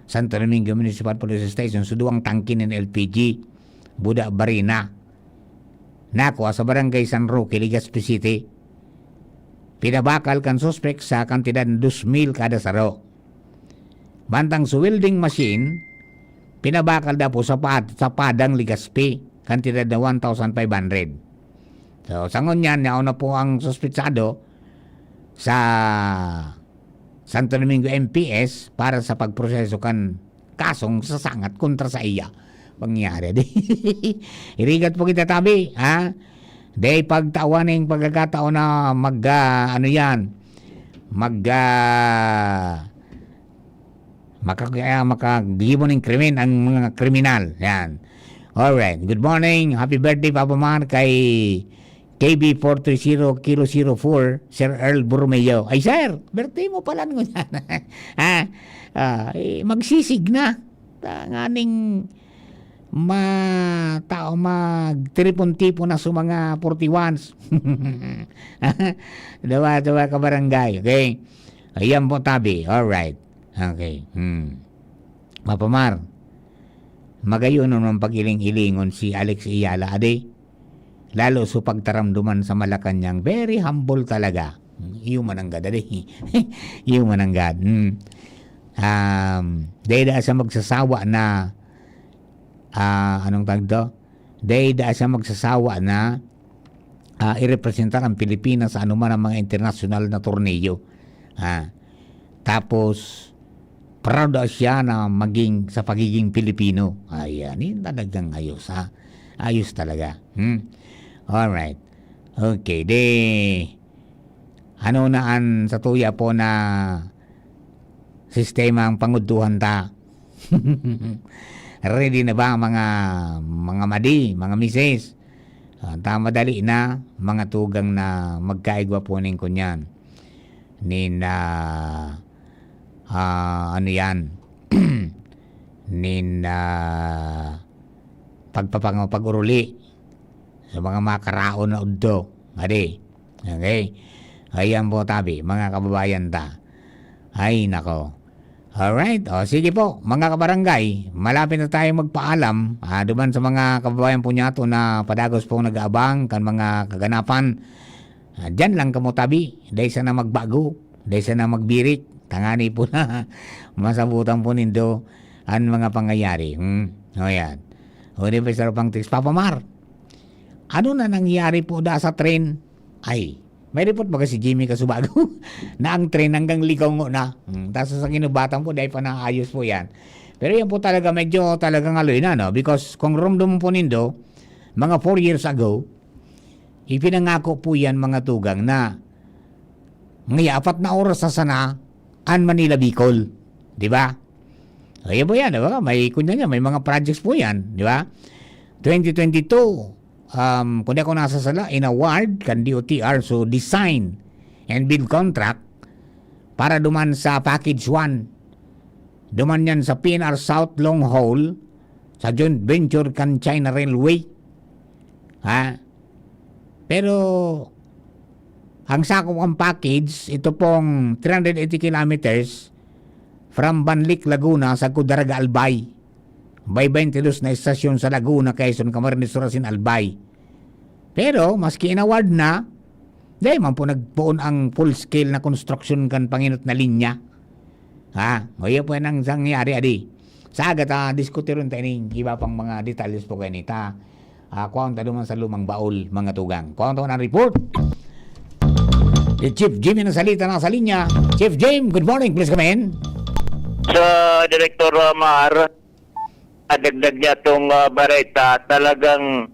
Santo Domingo Municipal Police Station sa duwang tangke nin L P G, buda barina. Nakua sa Barangay San Roque, Legazpi City. Pinabakal kan suspek sa kantidad na dos mil kada saro. Mantang sa welding machine, pinabakal da po sa pa-, sa Padang, Legazpi, kantidad na one thousand five hundred. So, sa ngunyan, yaon na po ang suspetsado sa Santo Domingo M P S para sa pagproseso kan kasong sasangat kontra sa iya. Pangyari di. Irigat po kita, tabi, ha? Dai pagtawan ning pagkakataon na mag, ah, ano yan, mag, ah, maka-, ah, makagibo ning krimen ang mga kriminal. Yan. Alright. Good morning. Happy birthday, Papa Mar, kay K B four three zero kilo zero four, Sir Earl Borromeo. Ay, sir, birthday mo pala ngunyan. Ha? Ah, eh, magsisig na. Ta-, nganing ma-, tao magtiripon-tipon na sa mga forty-ones. Dawa, dawa ka barangay, okay? Ayan po, tabi. Alright. Okay. Hmm. Papa Mar, magayon naman pag-iling-ilingon si Alex Ayala, ade. Lalo sa pagtaramduman sa Malacañang, very humble talaga. Iyo man ang gad, ade. Iyo man ang gad. Hmm. Um, dai da siya magsasawa na, ah, anong tawag to? Dai da siya magsasawa na, ah, irepresentar ang Pilipinas sa anuman ang mga internasyonal na torneo. Ah, tapos, proud daw siya na maging, sa pagiging Pilipino. Ayan, yun talagang ayos, ha? Ayos talaga. Hmm? Alright. Okay, di, ano na ang sa tuya po na sistema ang pangudtuhan ta? Ready na ba ang mga, mga madi, mga misis? Ah, ta madali na, mga tugang na magkaigwa po ning kunyan. Nin, ah, ah, ano yan? Nin, ah, pagpapang-, pag-uruli sa mga makaraon na udto. Adi. Okay? Ayan po, tabi, mga kababayan ta. Ay, nako. Alright. O, sige po, mga kabarangay, malapit na tayong magpaalam. Ah, duman sa mga kababayan po niyato na padagos pong nag-aabang kan mga kaganapan, ah, diyan lang kamo tabi. Dai sana magbago, dai sana magbirik. Tangani po na masabutan po nindo ang mga pangyayari. Hmm? O, yan. O, di ba, isa pang text, Papa Mar, ano na nangyari po da sa tren? Ay, may report baga si Jimmy Kasubago na ang tren hanggang Ligaw na. Hmm, tapos sa Ginubatan po, dahil pa naayos po yan. Pero yan po talaga, medyo talagang aloy na, no? Because kung rumdum po nindo, mga four years ago, ipinangako po yan, mga tugang, na may apat na oras na sana an Manila Bicol. Di ba? Kaya po yan, di ba? May, kunya niya, may mga projects po yan, di ba? Twenty twenty-two, um, kung di ako nasasala, in-award kan D O T R, so design and build contract para duman sa package one. Duman yan sa P N R South Long Haul, sa joint venture kan China Railway. Ha? Pero, ang sakop ang package, ito pong three hundred eighty kilometers from Banlic, Laguna, sagkod Daraga, Albay. May twenty-two na estasyon sa Laguna, Quezon, Camarines Sur asin Albay. Pero, maski in-award na, dai man po nagpoon ang full scale na construction kan pangenot na linya. Ha? O, iyo po yan ang nangyari, adi. Sa aga ta, diskutiron ta ining iba pang mga detalles po kaini ta. Ah, kuhaon ta duman sa lumang baol, mga tugang. Kuhaon ta ang report. Si Chief Jimmy Nasalita na sa linya. Chief Jim, good morning. Please come in. Sa Director, ah, Mar, dagdag niya tong, ah, bareta, talagang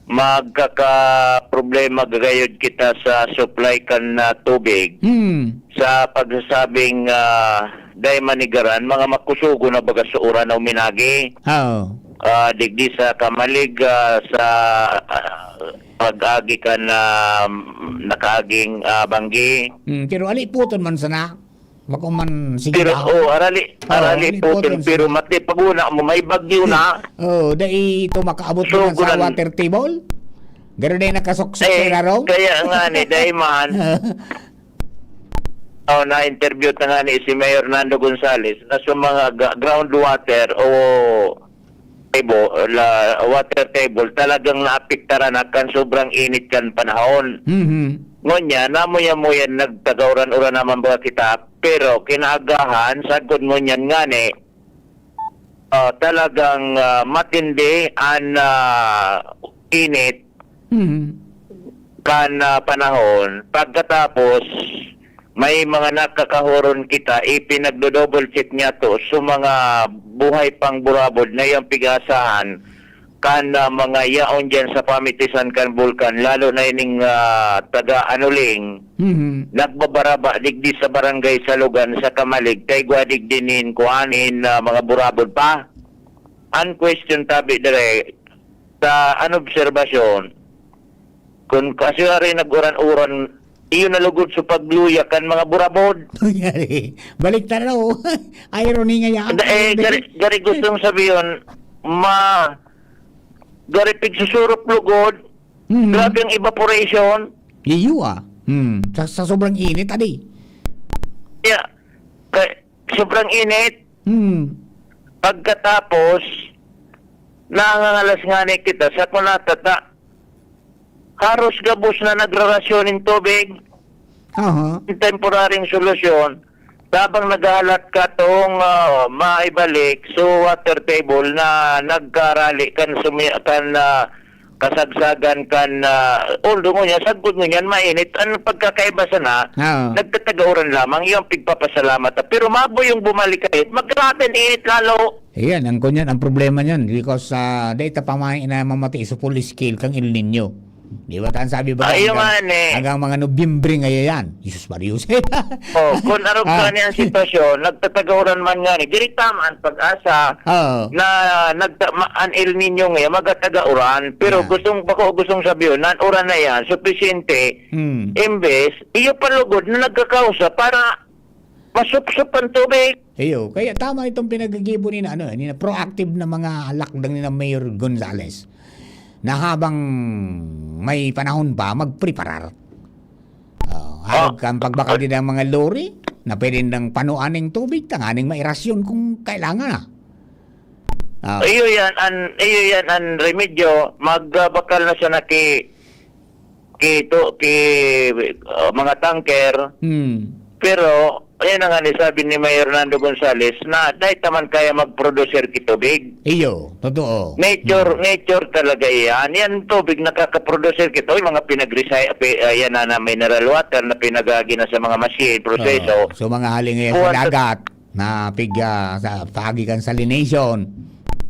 magkakaproblema gagayod kita sa supply kan, ah, tubig. Hmm. Sa pagsasabing, ah, dai manigaran, mga makusugo na baga sa uran na uminagi. Oo. Ah, digdi sa Camalig, ah, sa, ah, pag-agi kan, ah, nakaaging, ah, banggi. Hmm, pero alipoton man sana. Bako man, sige Pero, daw. oh, arali, Oo, arali alipoton Putin, pero sana. Mati, pag una mo, may bagyo na. Oh, dai ito makaabot So, naman sa kunan- water table? Garo na yung nakasuksok Eh, sa larong? kaya nga ni, dai man. Oh, na-interview ta nga ni si Mayor Nando Gonzales na sa mga ga-, groundwater o table, la, water table, talagang naapektaran na kan sobrang init kan panahon. Mhm. Ngunyan, namuya-muya nagtagauran-uran naman ba kita, pero kinaagahan, sagkod ngunyan ngani, ah, talagang, ah, matindi an, ah, init Mhm. kan, ah, panahon. Pagkatapos, may mga nakakahoron kita, ipinagdo-double check niya to sa mga buhay pang burabod na iyang pig-aasahan kan, ah, mga yaon diyan sa pamitisan kan bulkan, lalo na ining, ah, taga Anuling, Mhm. nagbabaraba digdi sa barangay Salugan sa Camalig, kay gwa digdi nin kuan in, ah, mga burabod pa. An question tabi dire, sa an obserbasyon, kun kasi ari nag-uran-uran, iyo na lugod sa pagluya kan mga burabod. Balik ta na, oh. Irony nga yan. Anda, eh, gari, gari gustong sabihin, ma, gari pigsusurop lugod, Mhm. grabe ang evaporation. Iyo, ah. Hmm. Sa, sa sobrang init, adi. Yeah. Kay, sobrang init. Hmm. Pagkatapos, nangangalas ngani kita sa kunatata. Haros gabos na nagrarasyon nin tubig. Aha. Yung temporaryong solusyon, tabang naghahalat ka tong, ah, maibalik, so water table na nagkarali kan sumi-, kan, ah, kasagsagan kan, ah, although ngunyan, sagkod ngunyan, mainit. Ang pagkakaiba sana, Oo. nagtatagauran lamang, yung pigpapasalamat. Pero maboy yung bumalik kayo, maggrabe ang init lalo. Ayan, ang kunyan, ang problema niyan, because, ah, dahil ta pamahay na mamati sa full scale kang El Nino. Di ba, tan sabi ba, Ah, yung hanggang, nga, eh. hanggang mga Nobyembre ngayon yan. Jesus Marius. Oh, kung arog Ah. ka niya ang sitwasyon, nagtatagauran man nga ni, diri tama ang pag-asa Oo. na nagta-, ma-, an El Nino ngayon, magataga-uran. Pero Yeah. gustong, bako gustong sabihin, na an uran na yan, supisyente, Hmm. imbes, iyo pa lugod na nagkakausa para masupsop ang tubig. Iyo, kaya tama itong pinaggigibo ni na, ano, ni na proactive na mga lakdang ni na Mayor Gonzales, na habang may panahon pa, magpreparar. Oh, harap Ah. kan pagbakal din ang mga lorry na pwede nang panuan ng tubig, tanganing mairasyon kung kailangan na. Ah. Iyo yan, an, iyo yan, ang remedyo, magbakal na siya na ki, ki, to, ki, ah, mga tanker. Hmm. Pero, ayan na nga ni sabi ni Mayor Nando Gonzales na dahil taman kaya mag-producer ki tubig. Iyo, totoo. Nature, Hmm. nature talaga iyan. Yan tubig nakakaproducer kita. Uy, mga pinag-recy-, pi-, ah, yan na, na mineral water na pinagagi na sa mga machine, proseso. Oo. So, mga haling ngayon sa Kuwan sa dagat, na pig, ah, sa, paagi kan salination.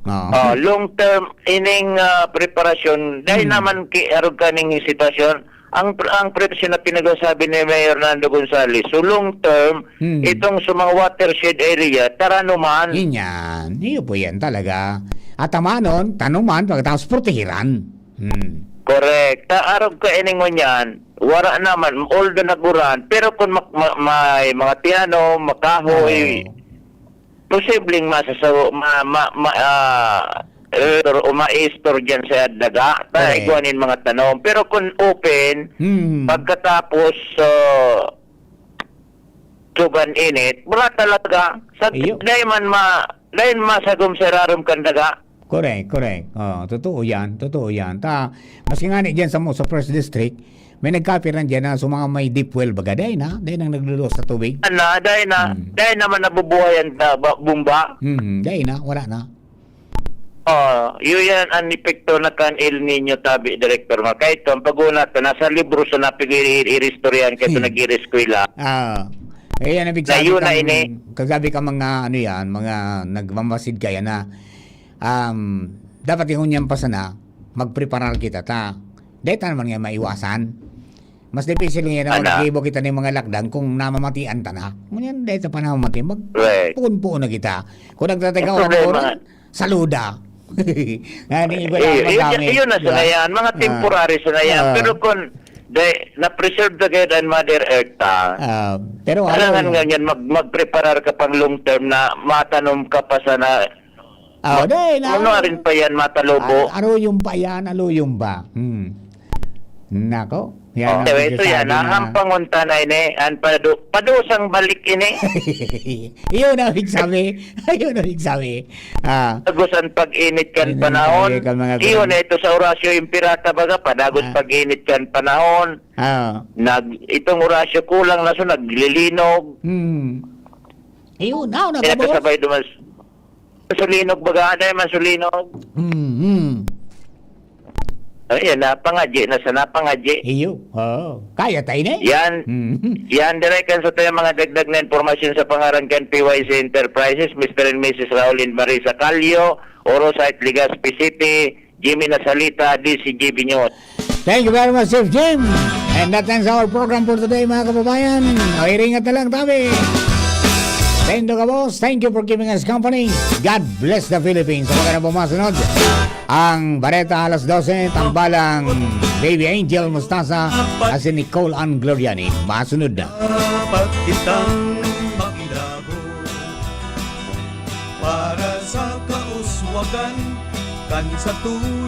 Oo. Oh, long term ining, ah, preparasyon. Dahil Hmm. naman ki-, arog kaning sitwasyon, Ang pr-, ang presyo na pinagsasabi ni Mayor Nando Gonzales, so long term, Hmm. itong sa mga watershed area, taranuman. Yun yan. Iyo po yan talaga. At tamanon, tanuman, pagkatapos protehiran. Hmm. Correct. Ta-, arog ka ining ngunyan, wara naman, although naguran, pero kung mak-, ma-, may mga tiyanom, makahoy, Oo. posibleng masasaw-, ma-, ma-, ma-, ah, eh, or umaistor dyan sa daga, ta Correct. igwa nin mga tanom. Pero kung open, Hmm. pagkatapos, ah, sugan init, wala talaga. Sa, Iyo. dahil man ma-, dahil masagom sa irarom kan daga. Correct, correct. Oh, totoo yan, totoo yan. Ta, maski nga ni dyan sa mo, sa First District, may nagkapir na dyan na sa mga may deep well baga, dahil na, dahil nang nagluluwas sa tubig. Ana, dahil na, Hmm. dahil naman nabubuhay ang da-, ba-, bomba. Hmm, dahil na, wala na. Oh, yun yan ang epekto na kan El Nino tabi, Director Mark. Kahit ang pag-una, ta nasa libro sa napig-, i-, i-, iristoryahan, kahit Hmm. nag-iriskwela. Ah. Eh, yan ang Na bigsabi yun na kang, ini. kagabi ka mga, ano yan, mga nagmamasid kaya na, um, dapat yung ngunyan pa sana, magpreparar kita ta. Dahil ta naman nga maiwasan. Mas difícil nga na Ana. maggibo kita ng mga lakdang kung namamatian ta na. Ngunyan, dahil sa panamamati, mag-, Right. puon-puon na kita. Kung nagtatagaw Ang ang problema, oras, saluda. Nga, di iba Iyo, lang yun, magamit, yun na di ba? sana yan. Mga Ah. temporary sana yan. Ah. Pero kung, de, na-preserve na kayo ang Mother Earth, ah. Ah, pero Kailangan ano, nga yan, mag-, magpreparar ka pang long term na matanom ka pa sana. Ah, Ma-, di, na. ano rin pa yan, matalubo? Ar-, aro yung pa yan, alo yung ba? Hmm. Nako, yan Oh, ang ito yan, pagsasabi na nahampangon ta na ini, ang padu-, padusang balik ini. Iyon ang big sabi. Iyon ang big sabi. Ah. Padagos ang pag-init kan Yun ang panahon. sabi ka, mga Iyon ganun. na ito sa Orasyo Imperata, baga, padagos Ah. pag-init kan panahon. Ah. Nag-, itong Orasyo kulang na, so naglilinog. Hmm. Iyon, ah, Kaya nagabos. kasabay duman s-, sulinog, baga, ano yung mga sulinog? Hmm, hmm. Ayan, napangadyi na sa napangadyi. Iyo, oo. Kaya tayo na eh. Yan. Hmm. Yan, direk, kan sa tayo mga dagdag na impormasyon sa pangaran kan P Y C Enterprises, Mister and Missus Raul and Marisa Calio, Oro Site, Legazpi City, Jimmy Nasalita, D C G B News. Thank you very much, Sir Jim. And that ends our program for today, mga kababayan. O, iringat na lang, tabi. Tendo ka, boss. Thank you for keeping us company. God bless the Philippines. Sa mga na po masunod, ang Bareta alas dose, tambalang Baby Angel Mostaza, at si Nicole Ann Gloriani. Masunod na. Dapat kitang maglabo para sa kauswagan kan sa tuyo.